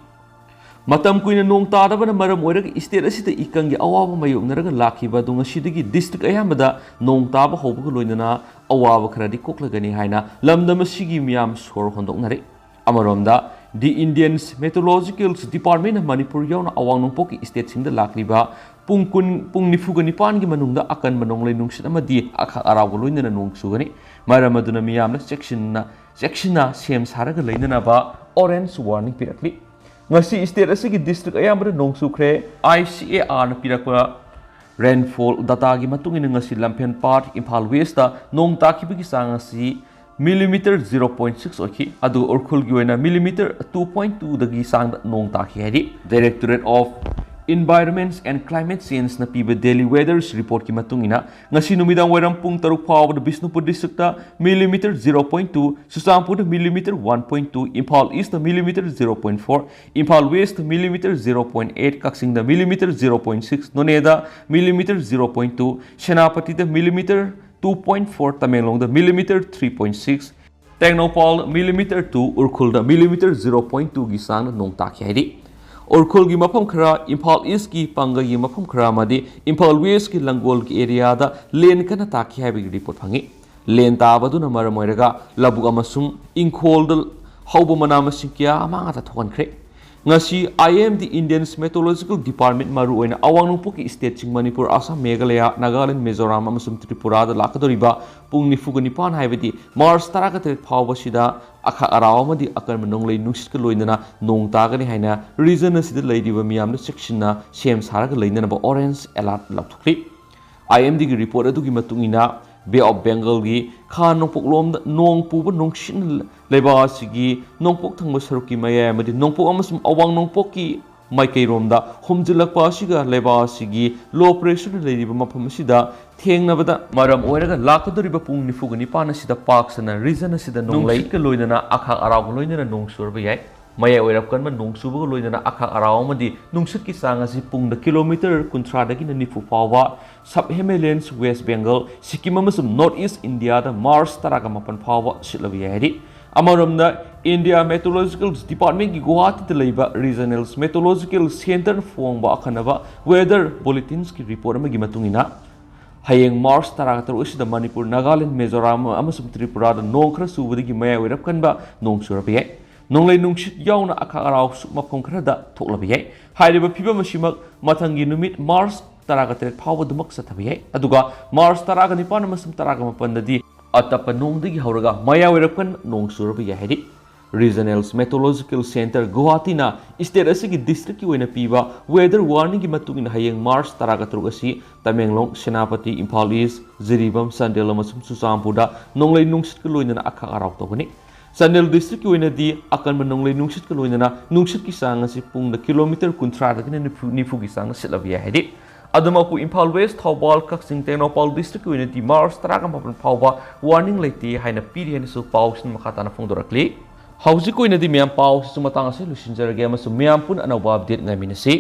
ꯃꯇꯝ ꯀꯨꯏꯅ ꯅꯣꯡ ꯇꯥꯗꯕꯅ ꯃꯔꯝ ꯑꯣꯏꯔꯒ ꯏꯁꯇꯦꯠ ꯑꯁꯤꯗ ꯏꯀꯪꯒꯤ ꯑꯋꯥꯕ ꯃꯥꯌꯣꯛꯅꯔꯒ ꯂꯥꯛꯈꯤꯕ ꯑꯗꯨ ꯉꯁꯤꯗꯒꯤ ꯗꯤꯁꯇ꯭ꯔꯤꯛ ꯑꯌꯥꯝꯕꯗ ꯅꯣꯡ ꯇꯥꯕ ꯍꯧꯕꯒ ꯂꯣꯏꯅꯅ ꯑꯋꯥꯕ ꯈꯔꯗꯤ ꯀꯣꯛꯂꯒꯅꯤ ꯍꯥꯏꯅ ꯂꯝꯗꯝ ꯑꯁꯤꯒꯤ ꯃꯤꯌꯥꯝ ꯁꯣꯔ ꯍꯣꯟꯗꯣꯛꯅꯔꯤ꯫ ꯑꯃꯔꯣꯝꯗ, The Indian Meteorological Department ꯅ ꯃꯅꯤꯄꯨꯔ ꯌꯥꯎꯅ ꯑꯋꯥꯡ ꯅꯣꯡꯄꯣꯛꯀꯤ ꯏꯁꯇꯦꯠꯁꯤꯡꯗ ꯂꯥꯛꯂꯤꯕ ꯄꯨꯡ ꯀꯨꯟ, ꯄꯨꯡ ꯅꯤꯐꯨꯒ ꯅꯤꯄꯥꯟꯒꯤ ꯃꯅꯨꯡꯗ ꯑꯀꯟꯕ ꯅꯣꯡꯂꯩ ꯅꯨꯡꯁꯤꯠ ꯑꯃꯗꯤ ꯑꯈꯥꯛ ꯑꯔꯥꯎꯒ ꯂꯣꯏꯅꯅ ꯅꯣꯡ ꯆꯨꯒꯅꯤ꯫ ꯃꯔꯝ ꯑꯗꯨꯅ ꯃꯤꯌꯥꯝꯅ ꯆꯦꯛꯁꯤꯟꯅ, ꯆꯦꯛꯁꯤꯟꯅ ꯁꯦꯝ ꯁꯥꯔꯒ ꯂꯩꯅꯅꯕ orange warning ꯄꯤꯔꯛꯂꯤ꯫ ꯉꯁꯤ ꯏꯁꯇꯦꯠ ꯑꯁꯤꯒꯤ ꯗꯤꯁꯇ꯭ꯔꯤꯛ ꯑꯌꯥꯝꯕꯗ ꯅꯣꯡ ꯆꯨꯈ꯭ꯔꯦ꯫ I C A R ꯅ ꯄꯤꯔꯛꯄ rainfall data ꯒꯤ ꯃꯇꯨꯡ ꯏꯟꯅ ꯉꯁꯤ ꯂꯝꯐꯦꯜ ꯄꯥꯠ, ꯏꯝꯐꯥꯜ ꯋꯦꯁꯇ ꯅꯣꯡ ꯇꯥꯈꯤꯕꯒꯤ ꯆꯥꯡ ꯑꯁꯤ millimeter zero point six ꯑꯣꯏꯈꯤ, ꯑꯗꯨꯒ ꯎꯈ꯭ꯔꯨꯜꯒꯤ ꯑꯣꯏꯅ millimeter two point two ꯗꯒꯤ ꯆꯥꯡꯗ ꯅꯣꯡ ꯇꯥꯈꯤ ꯍꯥꯏꯔꯤ꯫ Directorate of Environment and Climate Change ꯅ ꯄꯤꯕ daily weather report ꯀꯤ ꯃꯇꯨꯡ ꯏꯟꯅ, ꯉꯁꯤ ꯅꯨꯃꯤꯗꯥꯡ ꯋꯥꯏꯔꯝ ꯄꯨꯡ ꯇꯔꯨꯛ ꯐꯥꯎꯕꯗ Bishnupur district millimeter zero point two, ꯆꯨꯔꯆꯥꯟꯄꯨꯔꯗ millimeter one point two, Imphal east millimeter zero point four, Imphal west millimeter zero point eight, ꯀꯛꯆꯤꯡꯗ millimeter zero point six, ꯅꯣꯅꯦꯗ millimeter zero point two, ꯁꯦꯅꯥꯄꯇꯤꯗ millimeter two point four, ꯇꯃꯦꯡꯂꯣꯡꯗ millimeter three point six, Tengnoupal millimeter two, ꯎꯈ꯭ꯔꯨꯜꯗ millimeter zero point two ꯒꯤ ꯆꯥꯡꯗ ꯅꯣꯡ ꯇꯥꯈꯤ ꯍꯥꯏꯔꯤ꯫ ꯎꯈ꯭ꯔꯨꯜꯒꯤ ꯃꯐꯝ ꯈꯔ, ꯏꯝꯐꯥꯜ ꯏꯁꯀꯤ ꯄꯥꯡꯒꯩꯒꯤ ꯃꯐꯝ ꯈꯔ ꯑꯃꯗꯤ ꯏꯝꯐꯥꯜ ꯋꯦꯁꯀꯤ ꯂꯪꯒꯣꯜꯒꯤ ꯑꯦꯔꯤꯌꯥꯗ ꯂꯦꯟ ꯀꯟꯅ ꯇꯥꯈꯤ ꯍꯥꯏꯕꯒꯤ ꯔꯤꯄꯣꯔꯠ ꯐꯪꯉꯤ꯫ ꯂꯦꯟ ꯇꯥꯕꯗꯨꯅ ꯃꯔꯝ ꯑꯣꯏꯔꯒ ꯂꯧꯕꯨꯛ ꯑꯃꯁꯨꯡ ꯏꯪꯈꯣꯜꯗ ꯍꯧꯕ ꯃꯅꯥ ꯃꯁꯤꯡ ꯀꯌꯥ ꯑꯃꯥꯡ ꯑꯇꯥ ꯊꯣꯛꯍꯟꯈ꯭ꯔꯦ꯫ ꯉꯁꯤ I M D, Indian Meteorological Department, ꯃꯔꯨꯑꯣꯏꯅ ꯑꯋꯥꯡ ꯅꯣꯡꯄꯣꯛꯀꯤ ꯏꯁꯇꯦꯠꯁꯤꯡ ꯃꯅꯤꯄꯨꯔ, ꯑꯁꯥꯝ, ꯃꯦꯘꯥꯂꯌꯥ, ꯅꯥꯒꯥꯂꯦꯟ, ꯃꯤꯖꯣꯔꯥꯝ ꯑꯃꯁꯨꯡ ꯇ꯭ꯔꯤꯄꯨꯔꯥꯗ ꯂꯥꯛꯀꯗꯧꯔꯤꯕ ꯄꯨꯡ ꯅꯤꯐꯨꯒ ꯅꯤꯄꯥꯟ, ꯍꯥꯏꯕꯗꯤ ꯃꯥꯔꯆ ꯇꯔꯥꯒ ꯇꯔꯦꯠ ꯐꯥꯎꯕꯁꯤꯗ ꯑꯈꯥꯛ ꯑꯔꯥꯎ ꯑꯃꯗꯤ ꯑꯀꯟꯕ ꯅꯣꯡꯂꯩ ꯅꯨꯡꯁꯤꯠꯀ ꯂꯣꯏꯅꯅ ꯅꯣꯡ ꯇꯥꯒꯅꯤ ꯍꯥꯏꯅ ꯔꯤꯖꯟ ꯑꯁꯤꯗ ꯂꯩꯔꯤꯕ ꯃꯤꯌꯥꯝꯅ ꯆꯦꯛꯁꯤꯟꯅ ꯁꯦꯝ ꯁꯥꯔꯒ ꯂꯩꯅꯅꯕ orange alert ꯂꯥꯎꯊꯣꯛꯈ꯭ꯔꯤ꯫ I M D ꯒꯤ ꯔꯤꯄꯣꯔꯠ ꯑꯗꯨꯒꯤ ꯃꯇꯨꯡ ꯏꯟꯅ, Bay of Bengal ꯒꯤ ꯈꯥ ꯅꯣꯡꯄꯣꯛꯂꯣꯝꯗ ꯅꯣꯡ ꯄꯨꯕ ꯅꯨꯡꯁꯤꯠꯅ ꯂꯩꯕꯥꯛ ꯑꯁꯤꯒꯤ ꯅꯣꯡꯄꯣꯛ ꯊꯪꯕ ꯁꯔꯨꯛꯀꯤ ꯃꯌꯥꯏ ꯑꯃꯗꯤ ꯅꯣꯡꯄꯣꯛ ꯑꯃꯁꯨꯡ ꯑꯋꯥꯡ ꯅꯣꯡꯄꯣꯛꯀꯤ ꯃꯥꯏꯀꯩꯔꯣꯝꯗ ꯍꯨꯝꯖꯤꯜꯂꯛꯄ ꯑꯁꯤꯒ ꯂꯩꯕꯥꯛ ꯑꯁꯤꯒꯤ low pressure ꯅ ꯂꯩꯔꯤꯕ ꯃꯐꯝ ꯑꯁꯤꯗ ꯊꯦꯡꯅꯕꯗ ꯃꯔꯝ ꯑꯣꯏꯔꯒ ꯂꯥꯛꯀꯗꯧꯔꯤꯕ ꯄꯨꯡ ꯅꯤꯐꯨꯒ ꯅꯤꯄꯥꯟ ꯑꯁꯤꯗ ꯄꯥꯛ ꯁꯟꯅ ꯔꯤꯖꯟ ꯑꯁꯤꯗ ꯅꯣꯡꯂꯩ ꯅꯨꯡꯁꯤꯠꯀ ꯂꯣꯏꯅꯅ ꯑꯈꯥꯛ ꯑꯔꯥꯎꯒ ꯂꯣꯏꯅꯅ ꯅꯣꯡ ꯆꯨꯔꯕ ꯌꯥꯏ꯫ ꯃꯌꯥꯏ ꯑꯣꯏꯔꯞ ꯀꯟꯕ ꯅꯣꯡ ꯆꯨꯕꯒ ꯂꯣꯏꯅꯅ ꯑꯈꯥꯛ ꯑꯔꯥꯎ ꯑꯃꯗꯤ ꯅꯨꯡꯁꯤꯠꯀꯤ ꯆꯥꯡ ꯑꯁꯤ ꯄꯨꯡꯗ ꯀꯤꯂꯣꯃꯤꯇꯔ ꯀꯨꯟꯊ꯭ꯔꯥꯗꯒꯤꯅ ꯅꯤꯐꯨ ꯐꯥꯎꯕ, ꯁꯕ ꯍꯤꯃꯥꯂꯌꯟ, ꯋꯦꯁ ꯕꯦꯡꯒꯜ, ꯁꯤꯛꯀꯤꯝ ꯑꯃꯁꯨꯡ ꯅꯣꯔꯠ ꯏꯁ ꯏꯟꯗꯤꯌꯥꯗ ꯃꯥꯔꯆ ꯇꯔꯥꯒ ꯃꯥꯄꯟ ꯐꯥꯎꯕ ꯁꯤꯠꯂꯕ ꯌꯥꯏ ꯍꯥꯏꯔꯤ꯫ ꯑꯃꯔꯣꯝꯗ, ꯏꯟꯗꯤꯌꯥ ꯃꯦꯇ꯭ꯔꯣꯂꯣꯖꯤꯀꯦꯜ ꯗꯤꯄꯥꯔꯠꯃꯦꯟꯒꯤ ꯒꯨꯋꯥꯍꯥꯇꯤꯗ ꯂꯩꯕ ꯔꯤꯖꯅꯦꯜ ꯃꯦꯇ꯭ꯔꯣꯂꯣꯖꯤꯀꯦꯜ ꯁꯦꯟꯇꯔꯅ ꯐꯣꯡꯕ ꯑꯈꯟꯅꯕ ꯋꯦꯗꯔ ꯕꯨꯂꯦꯇꯤꯟꯁꯀꯤ ꯔꯤꯄꯣꯔꯠ ꯑꯃꯒꯤ ꯃꯇꯨꯡ ꯏꯟꯅ, ꯍꯌꯦꯡ ꯃꯥꯔꯆ ꯇꯔꯥꯒ ꯇꯔꯨꯛ ꯑꯁꯤꯗ ꯃꯅꯤꯄꯨꯔ, ꯅꯥꯒꯥꯂꯦꯟ, ꯃꯤꯖꯣꯔꯥꯝ ꯑꯃꯁꯨꯡ ꯇ꯭ꯔꯤꯄꯨꯔꯥꯗ ꯅꯣꯡ ꯈꯔ ꯆꯨꯕꯗꯒꯤ ꯃꯌꯥꯏ ꯑꯣꯏꯔꯞ ꯀꯟꯕ ꯅꯣꯡ ꯆꯨꯔꯕ ꯌꯥꯏ꯫ ꯅꯣꯡꯂꯩ ꯅꯨꯡꯁꯤꯠ ꯌꯥꯎꯅ ꯑꯈꯥꯛ ꯑꯔꯥꯎꯁꯨ ꯃꯐꯝ ꯈꯔꯗ ꯊꯣꯛꯂꯕ ꯌꯥꯏ꯫ ꯍꯥꯏꯔꯤꯕ ꯐꯤꯕꯝ ꯑꯁꯤꯃꯛ ꯃꯊꯪꯒꯤ ꯅꯨꯃꯤꯠ ꯃꯥꯔꯆ ꯇꯔꯥꯒ ꯇꯔꯦꯠ ꯐꯥꯎꯕꯗꯃꯛ ꯆꯠꯊꯕ ꯌꯥꯏ꯫ ꯑꯗꯨꯒ ꯃꯥꯔꯆ ꯇꯔꯥꯒ ꯅꯤꯄꯥꯟ ꯑꯃꯁꯨꯡ ꯇꯔꯥꯒ ꯃꯥꯄꯟꯗꯗꯤ ꯑꯇꯞꯄ ꯅꯣꯡꯗꯒꯤ ꯍꯧꯔꯒ ꯃꯌꯥꯏ ꯑꯣꯏꯔꯞ ꯀꯟꯕ ꯅꯣꯡ ꯆꯨꯔꯕ ꯌꯥꯏ ꯍꯥꯏꯔꯤ꯫ ꯔꯤꯖꯅꯦꯜ ꯃꯦꯇ꯭ꯔꯣꯂꯣꯖꯤꯀꯦꯜ ꯁꯦꯟꯇꯔ ꯒꯨꯋꯥꯍꯥꯇꯤꯅ ꯁ꯭ꯇꯦꯠ ꯑꯁꯤꯒꯤ ꯗꯤꯁꯇ꯭ꯔꯤꯛꯀꯤ ꯑꯣꯏꯅ ꯄꯤꯕ ꯋꯦꯗꯔ ꯋꯥꯔꯅꯤꯡꯒꯤ ꯃꯇꯨꯡ ꯏꯟꯅ ꯍꯌꯦꯡ ꯃꯥꯔꯆ ꯇꯔꯥꯒ ꯇꯔꯨꯛ ꯑꯁꯤ ꯇꯃꯦꯡꯂꯣꯡ, ꯁꯦꯅꯥꯄꯇꯤ, ꯏꯝꯐꯥꯜ ꯏꯁ, ꯖꯤꯔꯤꯕꯥꯝ, ꯆꯥꯟꯗꯦꯜ ꯑꯃꯁꯨꯡ ꯆꯨꯔꯆꯥꯟꯄꯨꯔꯗ ꯅꯣꯡꯂꯩ ꯅꯨꯡꯁꯤꯠꯀ ꯂꯣꯏꯅꯅ ꯑꯈꯥꯛ ꯑꯔꯥꯎ ꯇꯧꯒꯅꯤ꯫ ꯆꯥꯟꯗꯦꯜ ꯗꯤꯁꯇ꯭ꯔꯤꯛꯀꯤ ꯑꯣꯏꯅꯗꯤ ꯑꯀꯟꯕ ꯅꯣꯡꯂꯩ ꯅꯨꯡꯁꯤꯠꯀ ꯂꯣꯏꯅꯅ ꯅꯨꯡꯁꯤꯠꯀꯤ ꯆꯥꯡ ꯑꯁꯤ ꯄꯨꯡꯗ ꯀꯤꯂꯣꯃꯤꯇꯔ ꯀꯨꯟꯊ꯭ꯔꯥꯗꯒꯤꯅ ꯅꯤꯐꯨ, ꯅꯤꯐꯨꯒꯤ ꯆꯥꯡꯗ ꯁꯤꯠꯂꯕ ꯌꯥꯏ ꯍꯥꯏꯔꯤ꯫ ꯑꯗꯨꯃꯛꯄꯨ ꯏꯝꯐꯥꯜ ꯋꯦꯁ, ꯊꯧꯕꯥꯜ, ꯀꯛꯆꯤꯡ, ꯇꯦꯡꯅꯧꯄꯜ ꯗꯤꯁꯇ꯭ꯔꯤꯛꯀꯤ ꯑꯣꯏꯅꯗꯤ ꯃꯥꯔꯆ ꯇꯔꯥꯒ ꯃꯥꯄꯟ ꯐꯥꯎꯕ ꯋꯥꯔꯅꯤꯡ ꯂꯩꯇꯦ ꯍꯥꯏꯅ ꯄꯤꯔꯤ ꯍꯥꯏꯅꯁꯨ ꯄꯥꯎꯁꯤꯅ ꯃꯈꯥ ꯇꯥꯅ ꯐꯣꯡꯗꯣꯔꯛꯂꯤ꯫ ꯍꯧꯖꯤꯛ ꯑꯣꯏꯅꯗꯤ ꯃꯌꯥꯝ ꯄꯥꯎꯁꯤꯁꯨ ꯃꯇꯥꯡ ꯑꯁꯤꯗ ꯂꯣꯏꯁꯤꯟꯖꯔꯒꯦ ꯑꯃꯁꯨꯡ ꯃꯌꯥꯝ ꯄꯨꯟꯅ ꯑꯅꯧꯕ ꯑꯞꯗꯦꯠ ꯉꯥꯏꯃꯤꯟꯅꯁꯤ꯫